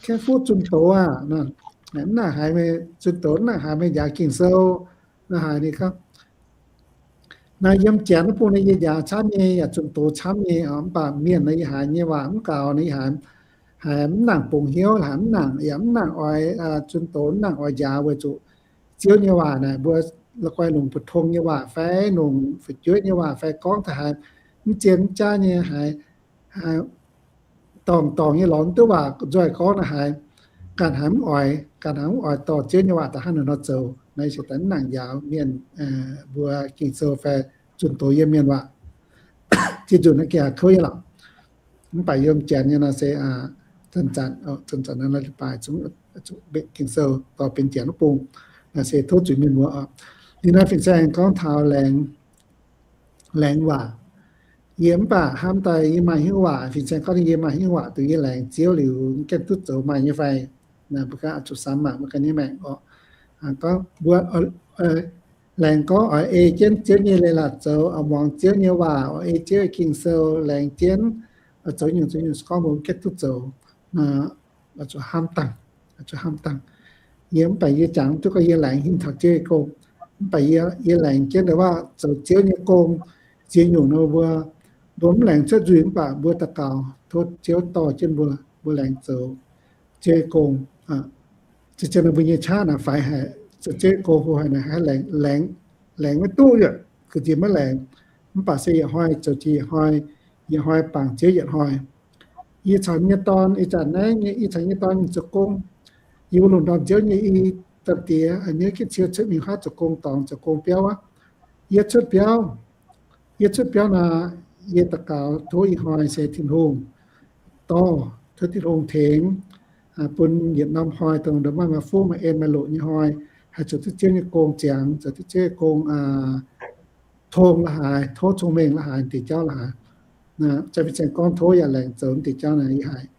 kaeqv fuqv zunh doz aqv. Mv nangc haiz meih zunh doz, mv nangc haiz meih njaaux Ging-Sou. Naaiv haiz ninh gorngv, naaiv yiem Janx wuov bung naaiv yie njaaux camv nyei, yaac zunh doz camv nyei, mv baac mienh naaiv yie haiz nyei waac mv gaux naaiv yie haiz, haiz mv nangc bungx hnyouv, haiz mv nangc, yaac mv nangc oix zunh doz, mv nangc oix njaaux weic zuqc Ziouv nyei waac naaic mbuo la'guaih longc mbu'ndongx nyei waac fai longc fu'jueiv nyei waac fai gorngv daaih haiz mv zien mv jaav nyei, haiz dorngc dorngc nyei lorz mv duqv waac nzoih gorngv naaiv haiz, ganh haiz mv oix, ganh haiz mv oix dorh Ziouv nyei waac daaih hnangv naaiv nor zoux. Naaiv se daaih mv nangc njaaux mienh mbuo Ging-Sou fai zunh doz yiem mienh waac. Zinh nzunc naaiv gengh kouv nyei lorqc. Mv baac yiem Janx nyei nor se zanc-zanc, zanc-zanc nor leiz-baaix zungv mbenc Ging-Sou dorh benx Janx wuov bung. Naaiv se tov zuiz mienh muoz oc. Ninh naaiv fin-saeng gorngv taux laengz, laengz waac. Yie mv baac hnamv daaih yie maaih hingv waac, fin-saeng gorngv yie maaih hingv waac duqv yie laengz Ziouv liuz gaengh duqv zoux maaih nyei fai. Mbuo ganh zuqc samx mangc mbuo ganh nyei maengc oc. Gorngv mbuo laengz gorngv oix ei jienv Ziouv nyei leiz-latc zoux, oix muangx Ziouv nyei waac, oix ei Ziouv nyei Ging-Sou laengz jienv, oix zoux nyungc zoux nyungc gorngv mbuo gaengh duqv zoux. Oix zuqc hnamv dangh, oix zuqc hnamv dangh. Yie mv baac yie jangx duqv gorngv yie laengz hingh taux Ziouv nyei gong. Mv baac yie, yie laengz jienv ndau waac zoux Ziouv nyei gong ziex nyungc nor mbuo, mbuo mv laengz cuotv nzuih mv baac mbuo daux gaux tov Ziouv dorh jienv mbuo, mbuo laengz zoux Ziouv nyei gong. Ziouc nor mbuo nyei qaqv naaic faix haic, zoux Ziouv nyei gong hlo haic naaic, haih laengz, laengz, laengz maiv duqv yaac ga'nziex maiv laengz. Mv baac se yietc hnoi zoux jiex yietc hnoi, yietc hnoi bangc Ziouv yietc hnoi. Yie caux yie nyei dorn, ih zanc naaiv nyei, yie caux yie nyei dorn mingh zoux gong. Yie mbuo lungh ndorm Ziouv nyei i dauh diex, ninh gengh ciou cuotv mingh huaav zoux gong dorngx, zoux gong biauv aqv. Yie cuotv biauv, yie cuotv biauv nor, yie daux gaux tov ih hnoi se Tin-Hungh dorh, tov Tin-Hungh tengx bun yietc norm hnoi dongh ndongc maaih fuqv maaih en maaih loqc nyei hnoi, haih zoux duqv Ziouv nyei gong ziangx, zoux duqv Ziouv nyei gong tong la'haaix, tov cong-mengh la'haaix, diuc jauv la'haaix. Fin-saeng gorngv tov yaac laengz zoux diuc jauv naaic, yie haiz,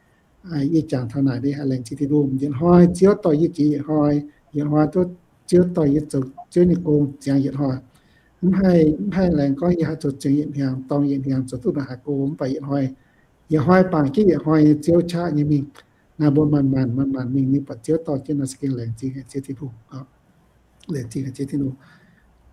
yie jangx taux naaic, yie haiz laengz zingh Tin-Hungh. Yietc hnoi Ziouv dorh yie jiex yietc hnoi, yietc hnoi Ziouv dorh yie zoux Ziouv nyei gong ziangx yietc hnoi. Mv haih, mv haih laengz gorngv yie haih zoux ziangx yietc hnyangx, dorng yietc hnyangx, zoux duqv ndongc haaix go mv baac yietc hnoi, yietc hnoi bangc jienv yietc hnoi nyei Ziouv qaqv nyei mingh. Naaiv mbuo manc-manc, manc-manc mingh, ninh buatc Ziouv dorh jienv nor se gengh laengz zingh haic Ziouv Tin-Hungh. Laengz zingh haic Ziouv Tin-Hungh.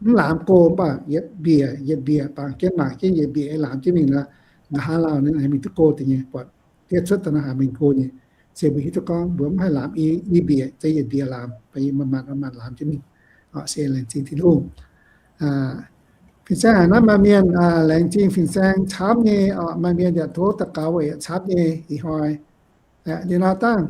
Mv laamx go mv baac yietc mbiec, yietc mbiec bangc jienv, mangc jienv yietc mbiec ei laamx jienv mingh nor, nqa'haav lauh ninh mingh duqv go deix nyei, buatc diev cuotv daaih nor haih mingh go nyei. Se mbuo hiuv duqv gorngv mbuo mv haih laamx i, i mbiec, se yietc mbiec laamx, manc-manc, manc-manc laamx jienv mingh. Se laengz zingh Tin-Hungh. Fin-saeng haic naaiv maaih mienh laengz zingh fin-saeng camv nyei, maaih mienh yaac tov daux gaux weic yaac camv nyei ih hnoi. Liuz nor dangh,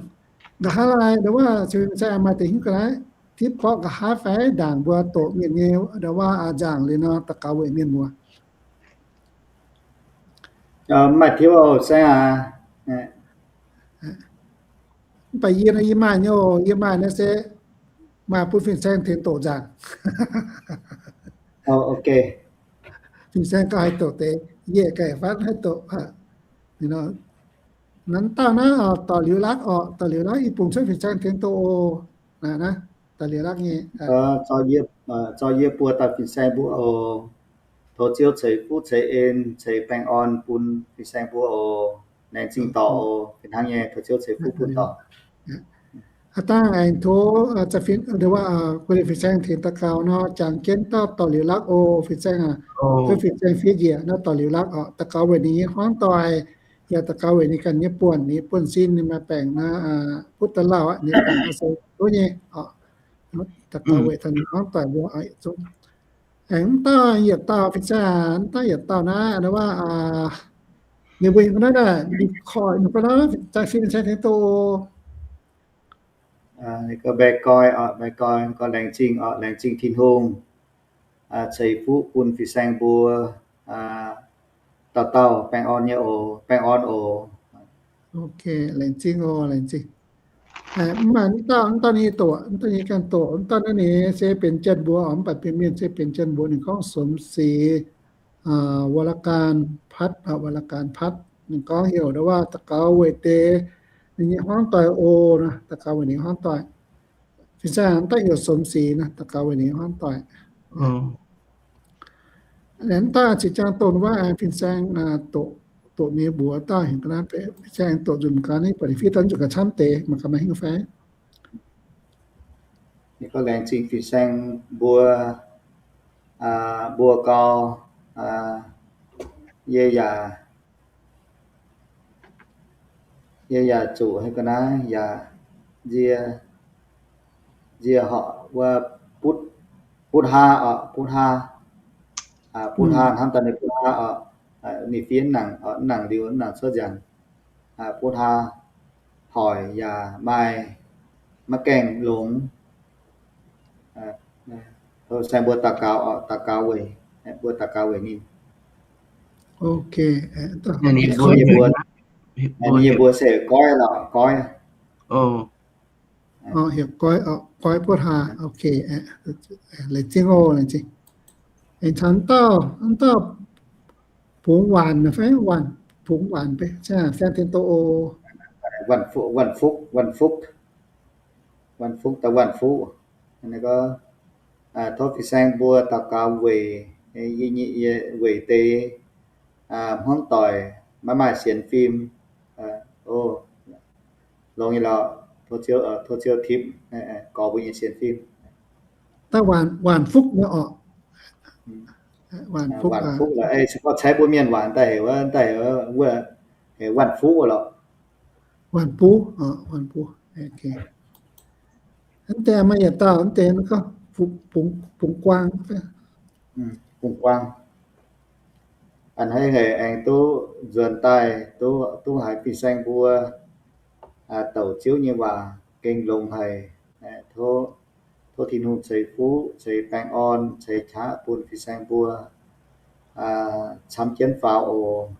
nqa'haav laai ndau wuov fin-saeng maaih deix hiuv ga'naaiv, tipv borqv nqa'haav fai ndaangc mbuo doqc mienh nyei ndau wuov nzaangc liuz nor daux gaux weic mienh muoz. Maaih tipv oc saeng aac. Mv baac yie nor yie maaih nyei oc, yie maaih naaiv se maaih bun fin-saeng tengx doqc nzaangc. Fin-saeng gauh haih doqc deix, yie ganh fatv haih doqc. Naaiv dauh naaiv oc, dorh liuz lakv oc, dorh liuz lakv, yie bungx cuotv fin-saeng tengx doqc oc. Naaiv, dorh liuz lakv nyei. Zorqv yie buo dauh fin-saeng mbuo oc. Tov Ziouv ceix fuqv ceix en ceix baengh orn bun fin-saeng mbuo oc. Laengz zingh dorc oc. Fih hnangv nyei, tov Ziouv ceix fuqv bun dorc. Aav dangh aengx tov fin-saeng tengx daux gaux nor, jangx jienv dauh dorh liuz lakv oc. Fin-saeng aac, tov fin-saeng fiev njiec nor dorh liuz lakv oc. Daux gaux weic ninh nyei hmuangv doic, yaac daux gaux weic ninh ganh nyei buonc, ninh nyei buonv-sin, ninh maaih baengc nor, butv daaih lauh aqv, ninh baengc nor se tov nyei oc. Daux gaux weic taux ninh hmuangv doic mbuo oc. Aengx mv dauh yietc dauh fin-saeng, mv dauh yietc dauh naaiv, wuov, ninh mbuo heuc ga'naaiv, ninh koic ninh ga'naaiv, fin-saeng tengx doqc. Ninh gorngv mbaeqc goiv oc, mbaeqc goiv, gorngv laengz zingh oc, laengz zingh Tin-Hungh ceix fuqv bun fin-saeng mbuo dauh dauh baengh orn nyei oc, baengh orn oc. Ok, laengz zingh oc, laengz zingh. Mv maaih mv dauh, mv dauh nyei doqc, mv dauh nyei ganh doqc, mv dauh naaiv ninh se benx Janx-mbuox oc, mv baac benx mienh se benx Janx-mbuox. Ninh gorngv สมศรี วรการพัฒน์ วรการพัฒน์. Ninh gorngv heuc ndau wuov daux gaux weic deix ninh nyei hmuangv doic oc. Daux gaux weic ninh hmuangv doic. Fin-saeng daaih heuc สมศรี naaiv, daux gaux weic ninh hmuangv doic. Mv dauh ziex jaang dongh wuov fin-saeng doqc, doqc nyei mbuox dauh heuc ga'naaiv, fin-saeng doqc nzunc ga'naaiv, buatc ninh fiev daaih nzunc ga'naaiv camv deix, mangc gaax maaih hingh fai. Ninh gorngv laengz zingh fin-saeng mbuo, mbuo gau, yie yaac, yie yaac zuqc heuc ga'naaiv yaac nzie, nzie horpc wuov butv, butv haa oc, butv haa, butv haa hnamv daaih ninh butv haa oc, ninh fiev nangc, nangc liuz nangc cuotv nzangc, butv haa hoic yaac maaih maiv gaengh longx. Saeng mbuo daux gaux oc, daux gaux weic, mbuo daux gaux weic ninh. Ok, yie mbuo se goiv lorqc, goiv. Heuc goiv, goiv butv haa. Ok, laengz zingh oc, laengz zingh. Aengx caux dauh, dauh Bungx Waanc fai Waanc, Bungx Waanc fai, San Diego. Waanc Fuqv, Waanc Fuqv, Waanc Fuqv, Waanc Fuqv daaih Waanc Fuqv. Tov fin-saeng mbuo daux gaux weic, weic deix hmuangv doic maiv maaih sienx fim. Longx nyei lorqc, tov Ziouv tipv gorx mbuo nyei sienx fim. Daaih Waanc Fuqv nyei orqc. Waanc Fuqv lorqc, se gorngv caiv mbuo Mienh waac daaih heuc, daaih heuc wuov, heuc Waanc Fuqv lorqc. Waanc Fuqv, Waanc Fuqv. Mv deix maaih yietc dauh, mv deix gorngv Bungx Guang. Bungx Guang. A'hneiv haic aengx duqv nzuonx daaih, duqv haiz fin-saeng mbuo douc Ziouv nyei waac gengh longx haic. Tov Tin-Hungh ceix fuqv, ceix baengh orn, ceix qaqv bun fin-saeng mbuo camv jienv faaux oc.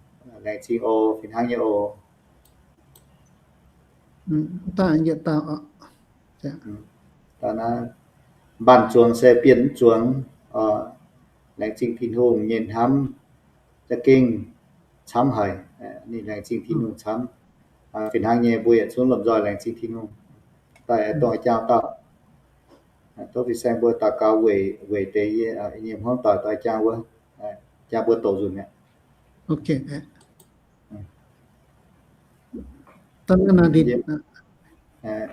Laengz zingh oc, fih hnangv nyei oc. Mbaanh zuangx se bienh mv zuangx. Laengz zingh Tin-Hungh nyei hnamv za'gengh camv haic. Ninh laengz zingh Tin-Hungh camv. Fih hnangv nyei mbuo yietc zungv lomh nzoih laengz zingh Tin-Hungh. Daaih dongh jangx dauh, tov fin-saeng mbuo daux gaux weic, weic deix nyei hmuangv doic daaih jangx wuov, jangx mbuo douc nzunc mi'aqv.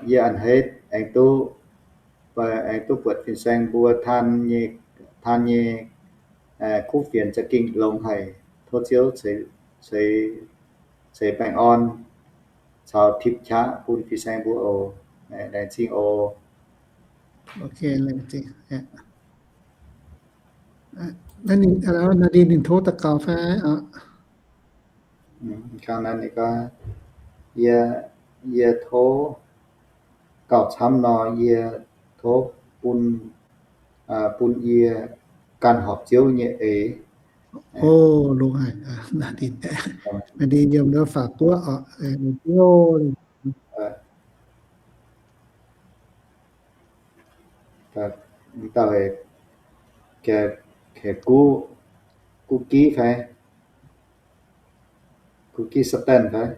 Yie a'hneiv aengx duqv, aengx duqv buatc fin-saeng mbuo taan nyei, taan nyei kuv fienx za'gengh longx haic. Tov Ziouv ceix, ceix baengh orn caux tipv qaqv bun fin-saeng mbuo oc. Laengz zingh oc. Naaiv ninh tov daux gaux fai? Yie, yie tov gauh camv nor, yie tov bun, bun yie ganh horpc Ziouv nyei eix. Naaiv ninh, naaiv ninh yiem ndau Faatv Guoqv oc. Dauh, Guv, Guv Giv fai? Guv Giv Satan fai?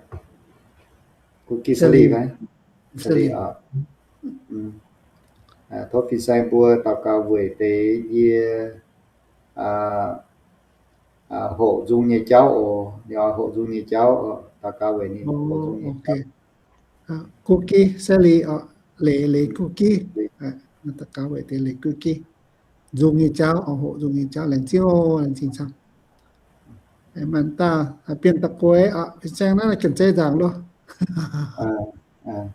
Guv Giv Sali fai? Sali oc. Tov fin-saeng mbuo daux gaux weic deix yie hoqc nzung nyei jauv oc. Ninh oix hoqc nzung nyei jauv oc. Daux gaux weic ninh hoqc nzung nyei jauv. Guv Giv Sali oc. Leiz, Leiz Guv Giv. Daux gaux weic deix Leiz Guv Giv nzung nyei jauv oc, hoqc nzung nyei jauv. Laengz zingh oc, laengz zingh camv. Maaih dauh, Bienh Da'gueix oc, fin-saeng naaiv gengh zeiz nzaangc loh.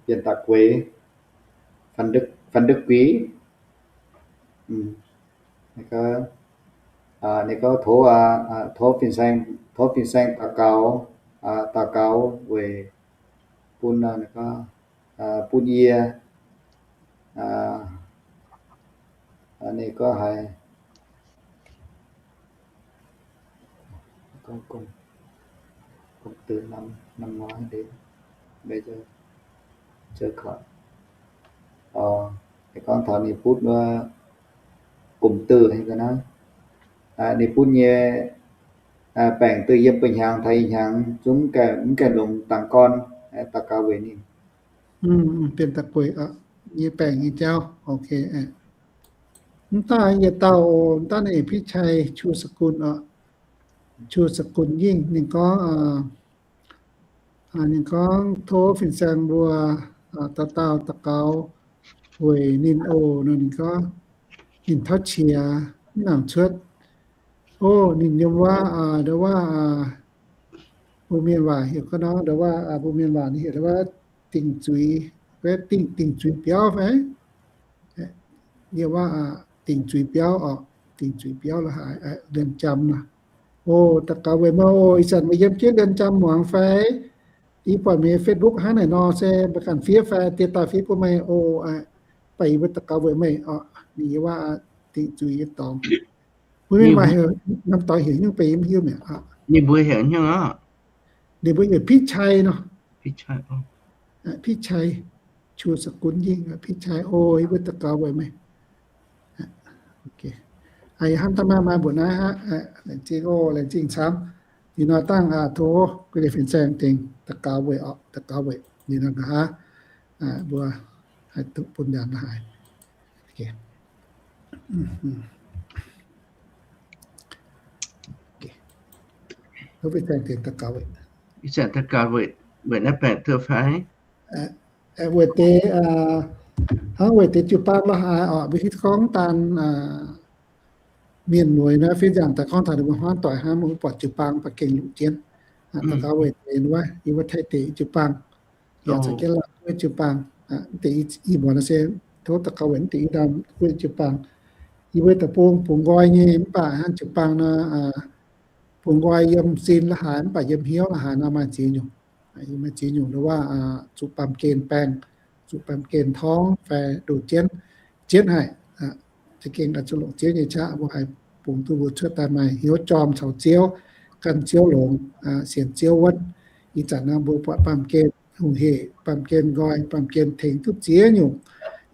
Bienh Da'gueix, Fan Da'gueix. Ninh gorngv tov, tov fin-saeng, tov fin-saeng daux gaux, daux gaux weic bun, bun yie, ninh gorngv haaix, Cụm từ năm, năm ngoái đến bây giờ chưa khỏi. Ninh gorngv taux ninh butv wuov cụm từ heuc ga'naaiv, ninh butv nyei baengc duqv yiem ba'hnyangx taux ih hnyangx zungv mv gaengh longx dangx gorn, daux gaux weic ninh. Bienh Da'gueix nyei baengc nyei jauv. Mv daaih yietc dauh, mv daaih naaiv Pitv Cai Chu Saqun oc. Chu Saqun Yingh ninh gorngv, ninh gorngv tov fin-saeng mbuo dauh dauh daux gaux weic ninh oc. Nor ninh gorngv ninh tauv qiex mv nangc cuotv. O, ninh yiem wuov, ndau wuov, mbuo mienh waac heuc ga'naaiv, ndau wuov, mbuo mienh waac ninh heuc ndau wuov dingc zuiz, dingc, dingc zuiz biauv fai? Yiem wuov dingc zuiz biauv oc, dingc zuiz biauv la'haaix, เรือนจำ nor. O, daux gaux weic meih oc. Ih zanc meih yiem jienv เรือนจำ muangx fai? Yie buatc meih Facebook hnangv naaic nor, se meih ganh fiev fai, diex daaih fiev bun meih oc. Baac yie mbuo daux gaux weic meih oc. Ninh yiem wuov dingc zuiz nyei dorngx. Mbuo mienh waac heuc, norm dorngx heuc nyungc, baac yie mv hiuv mi'aqv. Ninh mbuo heuc nyungc oc. Ninh mbuo heuc Pitv Cai nor. Pitv Cai, Chu Saqun Yingh, Pitv Cai, o, yie mbuo daux gaux weic meih. Hnamv daaih maaih, maaih mbuoqc naaiv aqv. Laengz zingh oc, laengz zingh camv. Ih hnoi dangh tov guei leiz fin-saeng dingc daux gaux weic orqc, daux gaux weic ninh nor nqa'haav mbuo haih duqv bun nyanc la'haaix. Tov fin-saeng dingc daux gaux weic, daux gaux weic naaiv baengc duqv fai? Weic deix, hnangv weic deix jiu-baang la'haaix orqc, mbuo hiuv gorngv daan mienh mueiz naaiv fin-nzangc daaih gorngv taux ninh mbuo hmuangv doic hnangv, mbuo buatc jiu-baang baac gengh longc jienv. Daux gaux weic deix wuov, yie mbuo Taiv deic jiu-baang, yaac caux jienv Laauv guoqv jiu-baang. Deix i mbuox naaiv se tov daux gaux weic deix i ndaam guoqv jiu-baang. Yie mbuo deic-bung bungx nqoi nyei mv baac hnangv jiu-baang nor, bungx nqoi yiem sin la'haaix mv baac yiem hnyouv la'haaix nor maaih ziex nyungc. Maaih ziex nyungc nduov waac, zuqc baamh gen baengh, zuqc baamh gen torngv fai ndoh jienv, jienv haic. Za'gengh oix zuqc longc Ziouv nyei qaqv mbuo haih bungx duqv mbuo cuotv daaih maaih hnyouv jorm caux Ziouv, gan Ziouv longx, sienx Ziouv wuonv. Ih zanc naaiv mbuo buatc baamh gen hungh hec, baamh gen nqoi, baamh gen tengx duqv ziex nyungc.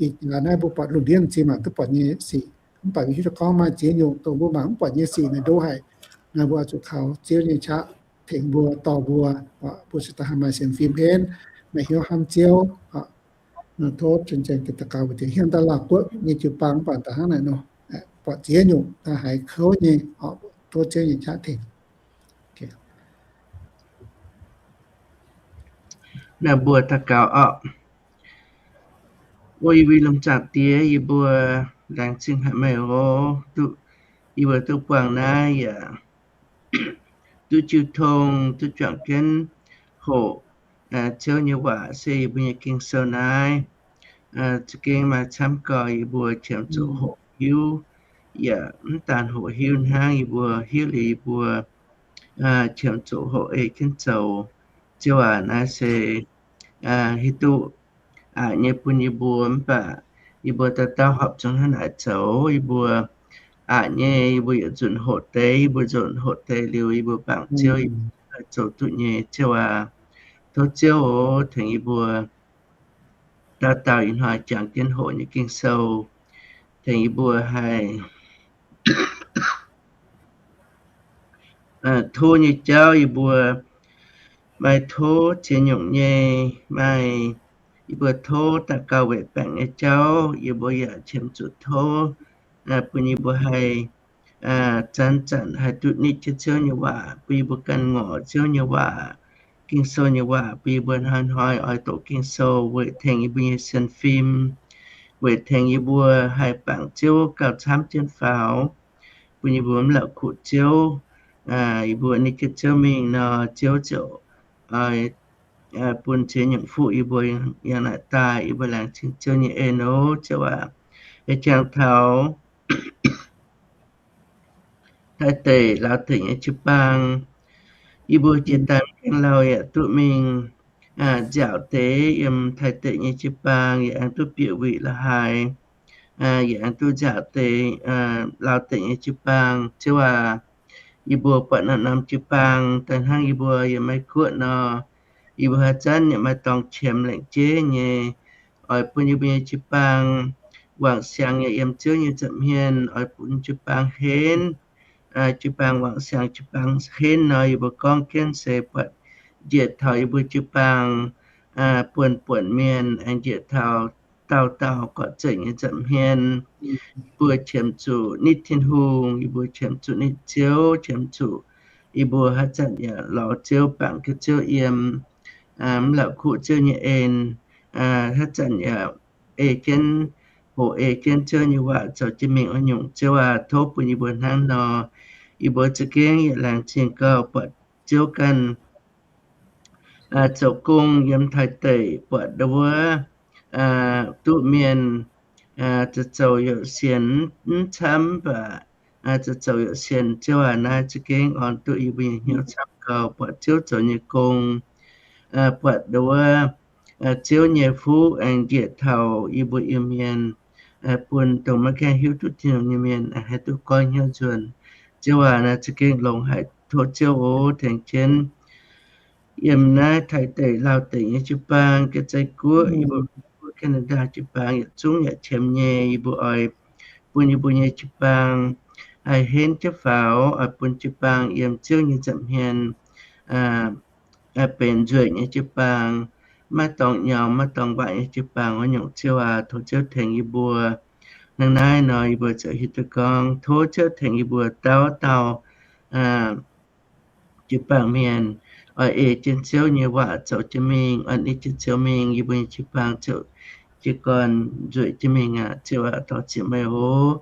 Ih jaax naaiv mbuo buatc lungh ndiev zinh mangc duqv buatc nyei sic, mv baac mbuo hiuv duqv gorngv maaih ziex nyungc dongh mbuo mangc mv buatc nyei sic naaiv ndoh haic. Naaiv mbuo oix zuqc kaux Ziouv nyei qaqv tengx mbuo, dorh mbuo, mbuo se daaih haih maaih sienx fim henv, maaih hnyouv hnamv Ziouv. Tov ceng-ceng daux gaux weic deix hiuv daaih Laauv guoqv nyei jiu-baang mv baac daaih hnangv naaic nor, buatc ziex nyungc daaih haiz kouv nyei, tov Ziouv nyei qaqv tengx. Naaiv mbuo daux gaux orqc. O yie mbuo lomh zaangc Diex, yie mbuo laengz zingh haic meih oc, duqv yie mbuo duqv buangh naaiv yaac duqv jiu tong, duqv juangc jienv hoqc Ziouv nyei waac se yie mbuo nyei Ging-Sou naaiv. Za'gengh maaih camv gau yie mbuo qiemx zuqc hoqc hiuv, yaac mv daan hoqc hiuv hnangv, yie mbuo hiuv liuz yie mbuo qiemx zuqc hoqc ei jienv zoux. Ziouv aac, naaiv se hiuv duqv aqc nyei bun yie mbuo, mv baac yie mbuo dauh dauh horpc zuqc hnangv naaic zoux. Yie mbuo aqc nyei, yie mbuo yietc nzunc hoqc deix, yie mbuo nzunc hoqc deix liuz, yie mbuo bangc Ziouv, yie mbuo zoux duqv nyei. Ziouv aac, tov Ziouv oc tengx yie mbuo dauh dauh ih hnoi jangx jienv hoqc nyei Ging-Sou, tengx yie mbuo haih tov nyei jauv yie mbuo maaih tov ziex nyungc nyei, maaih yie mbuo tov daux gaux weic baengc nyei jauv, yie mbuo yaac qiemx zuqc tov bun yie mbuo haih zanc-zanc haih duqv nitv jienv Ziouv nyei waac, bun yie mbuo ganh ngorc Ziouv nyei waac, Ging-Sou nyei waac, bun yie mbuo hnoi-hnoi oix doqc Ging-Sou weic tengx yie mbuo nyei sienx fim, weic tengx yie mbuo haih bangc Ziouv gauh camv jienv faaux, bun yie mbuo mv la'kuqv Ziouv. Yie mbuo nitv jienv Ziouv mingh nor, Ziouv ziouc oix bun ziex nyungc fuqv yie mbuo. Yangh naaic daaih yie mbuo laengz zingh Ziouv nyei en oc. Ziouv aac, yie jangx taux Taiv deic, Laauv deic nyei jiu-baang, yie mbuo jiex daaih mv gaengh lauh yaac duqv mingh nziaauc deix yiem Taiv deic nyei jiu-baang, yaac aengx duqv bieqc wuic la'haaix, yaac aengx duqv nziaauc deix Laauv deic nyei jiu-baang. Ziouv aac, yie mbuo buatc norm-norm jiu-baang daaih hnangv yie mbuo yiem Meiv Guoqv nor, yie mbuo haaix zanc yaac maaih dorngx qiemx lengc jeiv nyei. Oix bun yie mbuo nyei jiu-baang wangc siangx yaac yiem Ziouv nyei nza'hmien. Oix bun jiu-baang henv, jiu-baang wangc siangx, jiu-baang henv nor, yie mbuo gorngv jienv se buatc njiec taux yie mbuo jiu-baang buonc buonc mienh, aengx njiec taux dauh dauh gorqv-zeic nyei nza'hmien. Yie mbuo qiemx zuqc nitv Tin-Hungh, yie mbuo qiemx zuqc nitv Ziouv, qiemx zuqc yie mbuo haaix zanc yaac lorz Ziouv, bangc jienv Ziouv yiem, mv la'kuqv Ziouv nyei en, haaix zanc yaac ei jienv, hoqc ei jienv Ziouv nyei waac zoux jienv mingh oix nyungc. Ziouv aac, tov bun yie mbuo hnangv nor. Yie mbuo za'gengh yaac laengz zingh gauh buatc Ziouv ganh zoux gong yiem Taiv deic, buatc ndau wuov duqv mienh zoux zoux youc sienx, mv camv mv baac zoux zoux youc sienx. Ziouv aac, naaiv za'gengh orn duqv yie mbuo nyei hnyouv camv gauh buatc Ziouv zoux nyei gong, buatc ndau wuov Ziouv nyei fuqv aengx njiec taux yie mbuo Iu-Mienh, bun dongh maiv gaengh hiuv duqv Tin-Hungh nyei mienh aengx haih duqv goiv hnyouv nzuonx. Ziouv aac, naaiv za'gengh longx haic. Tov Ziouv oc tengx jienv yiem naaiv Taiv deic, Laauv deic nyei jiu-baang, Ga'zai Guoqv, yie mbuo Canada jiu-baang yietc zungv yaac qiemx nyei. Yie mbuo oix bun yie mbuo nyei jiu-baang haih henv jienv faaux, oix bun jiu-baang yiem Ziouv nyei nza'hmien benx nzueic nyei jiu-baang, maiv dorngx nyaux, maiv dorngx waaic nyei jiu-baang oix nyungc. Ziouv aac, tov Ziouv tengx yie mbuo. Hnangv naaiv nor yie mbuo ziouc hiuv duqv gorngv tov Ziouv tengx yie mbuo dauh dauh jiu-baang mienh oix ei jienv Ziouv nyei waac zoux jienv mingh, oix ei jienv Ziouv mingh, yie mbuo nyei jiu-baang ziouc jiez gorn nzueic jienv mingh aqv. Ziouv aac, dorh ziec meih oc.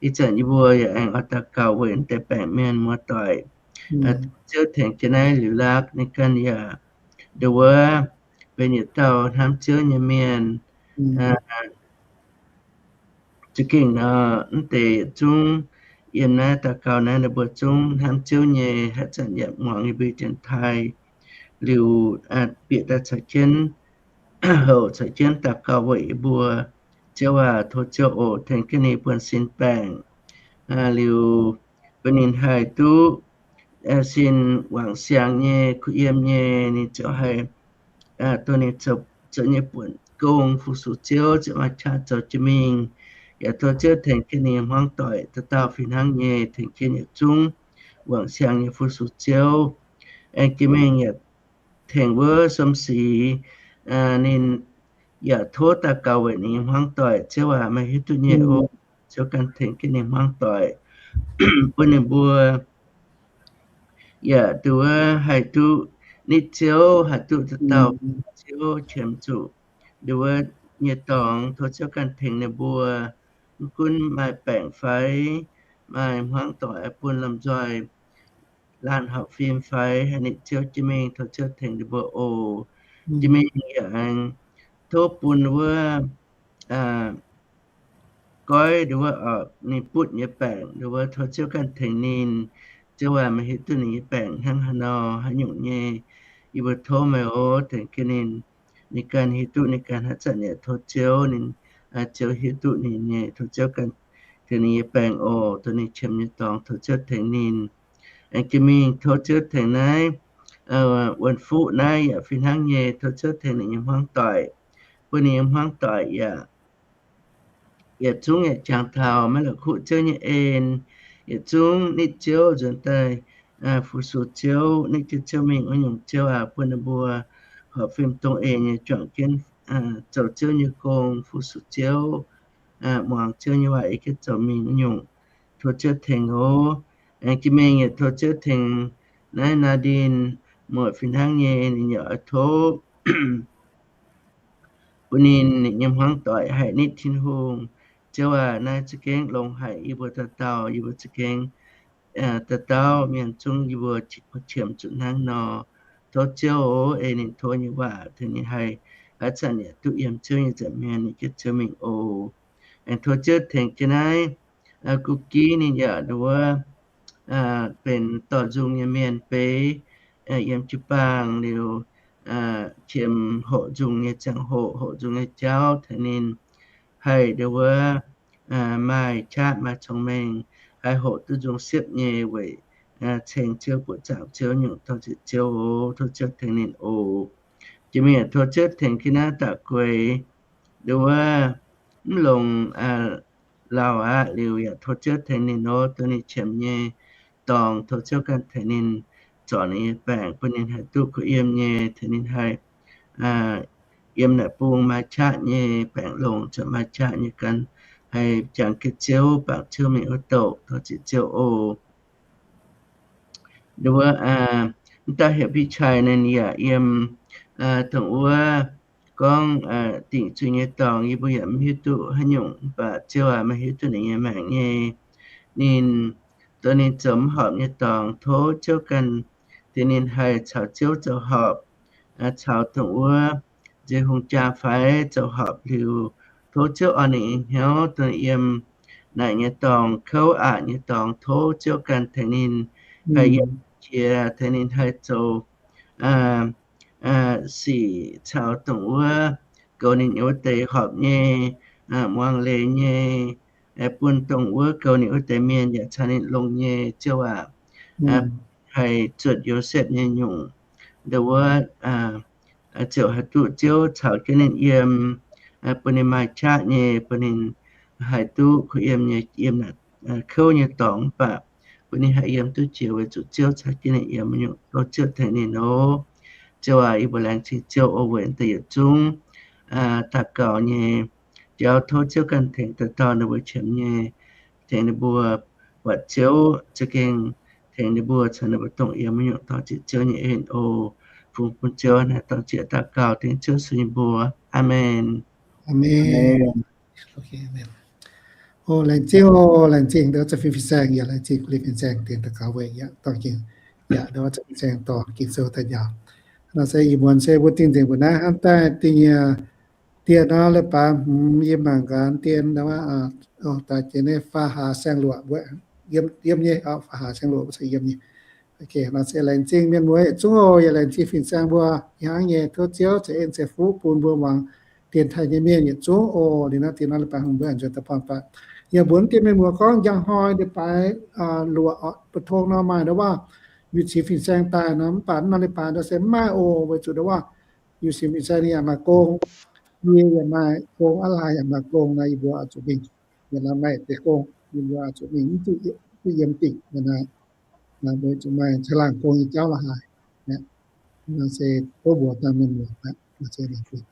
Ih zanc yie mbuo yaac aengx oix daux gaux weic naaiv deix baengc mienh muoz-doic. Ziouv tengx jienv naaiv liuz laatv ninh ganh yaac nduov wuov benx yietc dauh hnamv Ziouv nyei mienh. Za'gengh nor, mv deix yietc zungv yiem naaiv daux gaux naaiv ninh mbuo zungv hnamv Ziouv nyei, haaix zanc yaac muangx yie mbuo dienx-taaih liuz, bieqc daaih caux jienv, houc caux jienv daux gaux weic yie mbuo. Ziouv aac, tov Ziouv oc tengx jienv ninh buonv-sin baengc. Liuz bun ninh haih duqv sin wangc siangx nyei, kuh yiem nyei, ninh ziouc haih duqv ninh zoux nyei buonc gong fu-sux Ziouv, ziouc maaih qaqv zoux jienv mingh. Yaac tov Ziouv tengx jienv ninh nyei hmuangv doic dauh dauh fih hnangv nyei, tengx jienv yietc zungv wangc siangx nyei fu-sux Ziouv. Aengx jiex mingh yaac tengx wuov Som Sic, ninh yaac tov daux gaux weic ninh nyei hmuangv doic. Ziouv aac, meih hiuv duqv nyei oc. Ziouv ganh tengx jienv ninh hmuangv doic, bun ninh mbuo yaac nduov wuov haih duqv nitv Ziouv, haih duqv dauh dauh Ziouv qiemx zuqc nduov wuov nyei dorngx. Tov Ziouv ganh tengx ninh mbuo. Mv gunv maaih baengc fai maaih hmuangv doic bun lomh nzoih laanh horpc fim fai haih nitv Ziouv jienv mingh, tov Ziouv tengx ninh mbuo oc. Jienv mingh yaac aengx tov bun wuov goiv nduov wuov ninh butv nyei baengc nduov wuov, tov Ziouv ganh tengx ninh. Ziouv aac, meih hiuv duqv ninh nyei baengc hnangv haaix nor haaix nyungc nyei. Yie mbuo tov meih oc tengx jienv ninh. Ninh ganh hiuv duqv ninh ganh haaix zanc yaac tov Ziouv, ninh, Ziouv hiuv duqv ninh nyei. Tov Ziouv ganh tengx ninh nyei baengc oc. Tov ninh qiemx nyei dorngx tov Ziouv tengx ninh. Aengx jiex mingh tov Ziouv tengx naaiv wuonh fuqv naaiv yaac fih hnangv nyei, tov Ziouv tengx ninh nyei hmuangv doic, bun ninh nyei hmuangv doic yaac yietc zungv yaac jangx taux maiv la'kuqv Ziouv nyei en, yietc zungv nitv Ziouv nzuonx daaih fu-sux Ziouv, nitv jienv Ziouv mingh wuov nyungc. Ziouv aac, bun ninh mbuo horpc fim dongh eix nyei juangc jienv zoux Ziouv nyei gong, fu-sux Ziouv, muangx Ziouv nyei waac ei jienv zoux mingh wuov nyungc. Tov Ziouv tengx oc. Aengx jiex mingh yaac tov Ziouv tengx naaiv Naa Ndin muoc fih hnangv nyei, ninh yaac oix tov bun ninh, ninh nyei hmuangv doic haih nitv Tin-Hungh. Ziouv aac, naaiv za'gengh longx haic, yie mbuo dauh dauh yie mbuo za'gengh dauh dauh mienh zungv yie mbuo qiemx zuqc hnangv nor. Tov Ziouv oc, ei ninh tov nyei waac tengx ninh haih haaix zanc yaac duqv yiem Ziouv nyei nza'hmien, ninh jienv Ziouv mingh oc. Aengx tov Ziouv tengx jienv naaiv Guv Giv, ninh yaac nduov wuov benx dorh nzung nyei mienh beiv yiem jiu-baang liuz, qiemx hoqc nzung nyei ziangh hoc, hoqc nzung nyei jauv tengx ninh haih nduov wuov maaih qaqv maaih cong-mengh, haih hoqc duqv nzung siepv nyei weic ceng Ziouv, buoqc zaangc Ziouv, nyungc dorh ziec Ziouv oc. Tov Ziouv tengx ninh oc. Jiex mingh yaac tov Ziouv tengx jienv naaiv da'gueix nduov wuov mv longc lauh aqv, liuz yaac tov Ziouv tengx ninh oc. Duqv ninh qiemx nyei dorngx, tov Ziouv ganh tengx ninh zorc ninh nyei baengc, bun ninh haih duqv kuh yiem nyei, tengx ninh haih yiem naaic bung maaih qaqv nyei, baengc longc ziouc maaih qaqv nyei gan, haih jangx jienv Ziouv, bangc Ziouv mingh wuov douc, tov ziec Ziouv oc. Nduov wuov, mv dauh heuc Bi Cai ninh yaac yiem dongh wuov gorngv dingc zuiz nyei dorngx, yie mbuo yaac mv hiuv duqv haaix nyungc, mv baac Ziouv aac, meih hiuv duqv ninh nyei maengc nyei. Ninh, dongh ninh zoux mv horpc nyei dorngx, tov Ziouv ganh tengx ninh haih caux Ziouv zoux horpc, caux dongh wuov nziex hungh jaa faix zoux horpc liuz, tov Ziouv orn ninh nyei hnyouv, dongh yiem naaic nyei dorngx, kouv aqc nyei dorngx, tov Ziouv ganh tengx ninh haih yiem qiex, tengx ninh haih zoux sic caux dongh wuov goux ninh nyei wuov deix horpc nyei, muangx leiz nyei, bun dongh wuov goux ninh wuov deix mienh yaac caux ninh longx nyei. Ziouv aac, haih zuotc Yosepv nyei nyungc, nduov wuov ziouc haih duqv Ziouv caux jienv ninh yiem, bun ninh maaih qaqv nyei, bun ninh haih duqv kuh yiem nyei, yiem naaic kouv nyei dorngx, mv baac mbuo ninh haih yiem duqv jiex weic zuqc Ziouv caux jienv ninh yiem, mbuo nyungc tov Ziouv tengx ninh oc. Ziouv aac, yie mbuo laengz zingh Ziouv oc weic deix yietc zungv daux gaux nyei jauv, tov Ziouv ganh tengx dauh dauh ninh mbuo qiemx nyei, tengx ninh mbuo buatc Ziouv za'gengh tengx ninh mbuo caux ninh mbuo dongh yiem, mbuo nyungc dorh zieqc Ziouv nyei en oc. Fungx bun Ziouv naaiv dorh zieqc daux gaux dengv Ziouv Yesu nyei mbuox. Aamen. Aamen. Laengz zingh oc, laengz zingh ndau zuqc fin-saeng, yaac laengz zingh guv liuz fin-saeng dingh daux gaux weic yaac dorh jiex, yaac ndau zuqc fin-saeng dorh Ging-Sou daaih njaaux. Nor se ih muonz se mbuo dingh nzengc mbuo naaiv hnamv daaih dingh nyei dien nor, leiz-baaix hmz yie mangc gaax dien, daaih jiex naaiv Faam Hlaax Saeng Luoqc mbuo yiem nyei, Faam Hlaax Saeng Luoqc mbuo caux yiem nyei. Nor se laengz zingh mienh muoz yietc zungv oc, yaac laengz zingh fin-saeng mbuo hnangv nyei. Tov Ziouv ceix en ceix fuqv bun mbuo muangx dien taaih nyei mienh yietc zungv oc. Liuz nor dien nor leiz-baaix hmz mbuo aengx nzuonx daaih buangh baac yie mbuo dien mienh muoz gorngv njang hnoi leiz-baaix luoqc oc, mbu'ndongx nor maaih ndau wuov yuc cingx fin-saeng daaih nor, mv baac mv nor leiz-baaix nor se mv maaih oc, weic zuqc ndau wuov yuc cingx fin-saeng ninh yaac maaih gong, yie yaac maaih gong, aav laaih yaac maaih gong nor, yie mbuo oix zuqc mingh. Yaac nor maaih deix gong, yie mbuo oix zuqc mingh, mv duqv yiem dingc nor, weic zuqc maaih caangh laangh gong nyei jauv la'haaix. Nor se tov mbuox dangh mienh muoz aqv.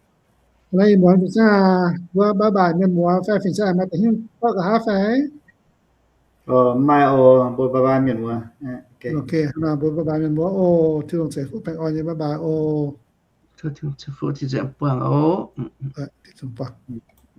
Naaiv ih muonz fin-saeng mbuo bye bye mienh muoz fai fin-saeng maaih deix hnyouv gorngv nqa'haav fai? Maaih oc, mbuo bye bye mienh muoz. Mbuo bye bye mienh muoz oc. Tin-Hungh ceix fuqv baengh orn nyei bye bye oc. Tin-Hungh ceix fuqv, tin-nzengc buangh oc. Tin-Hungh buangh.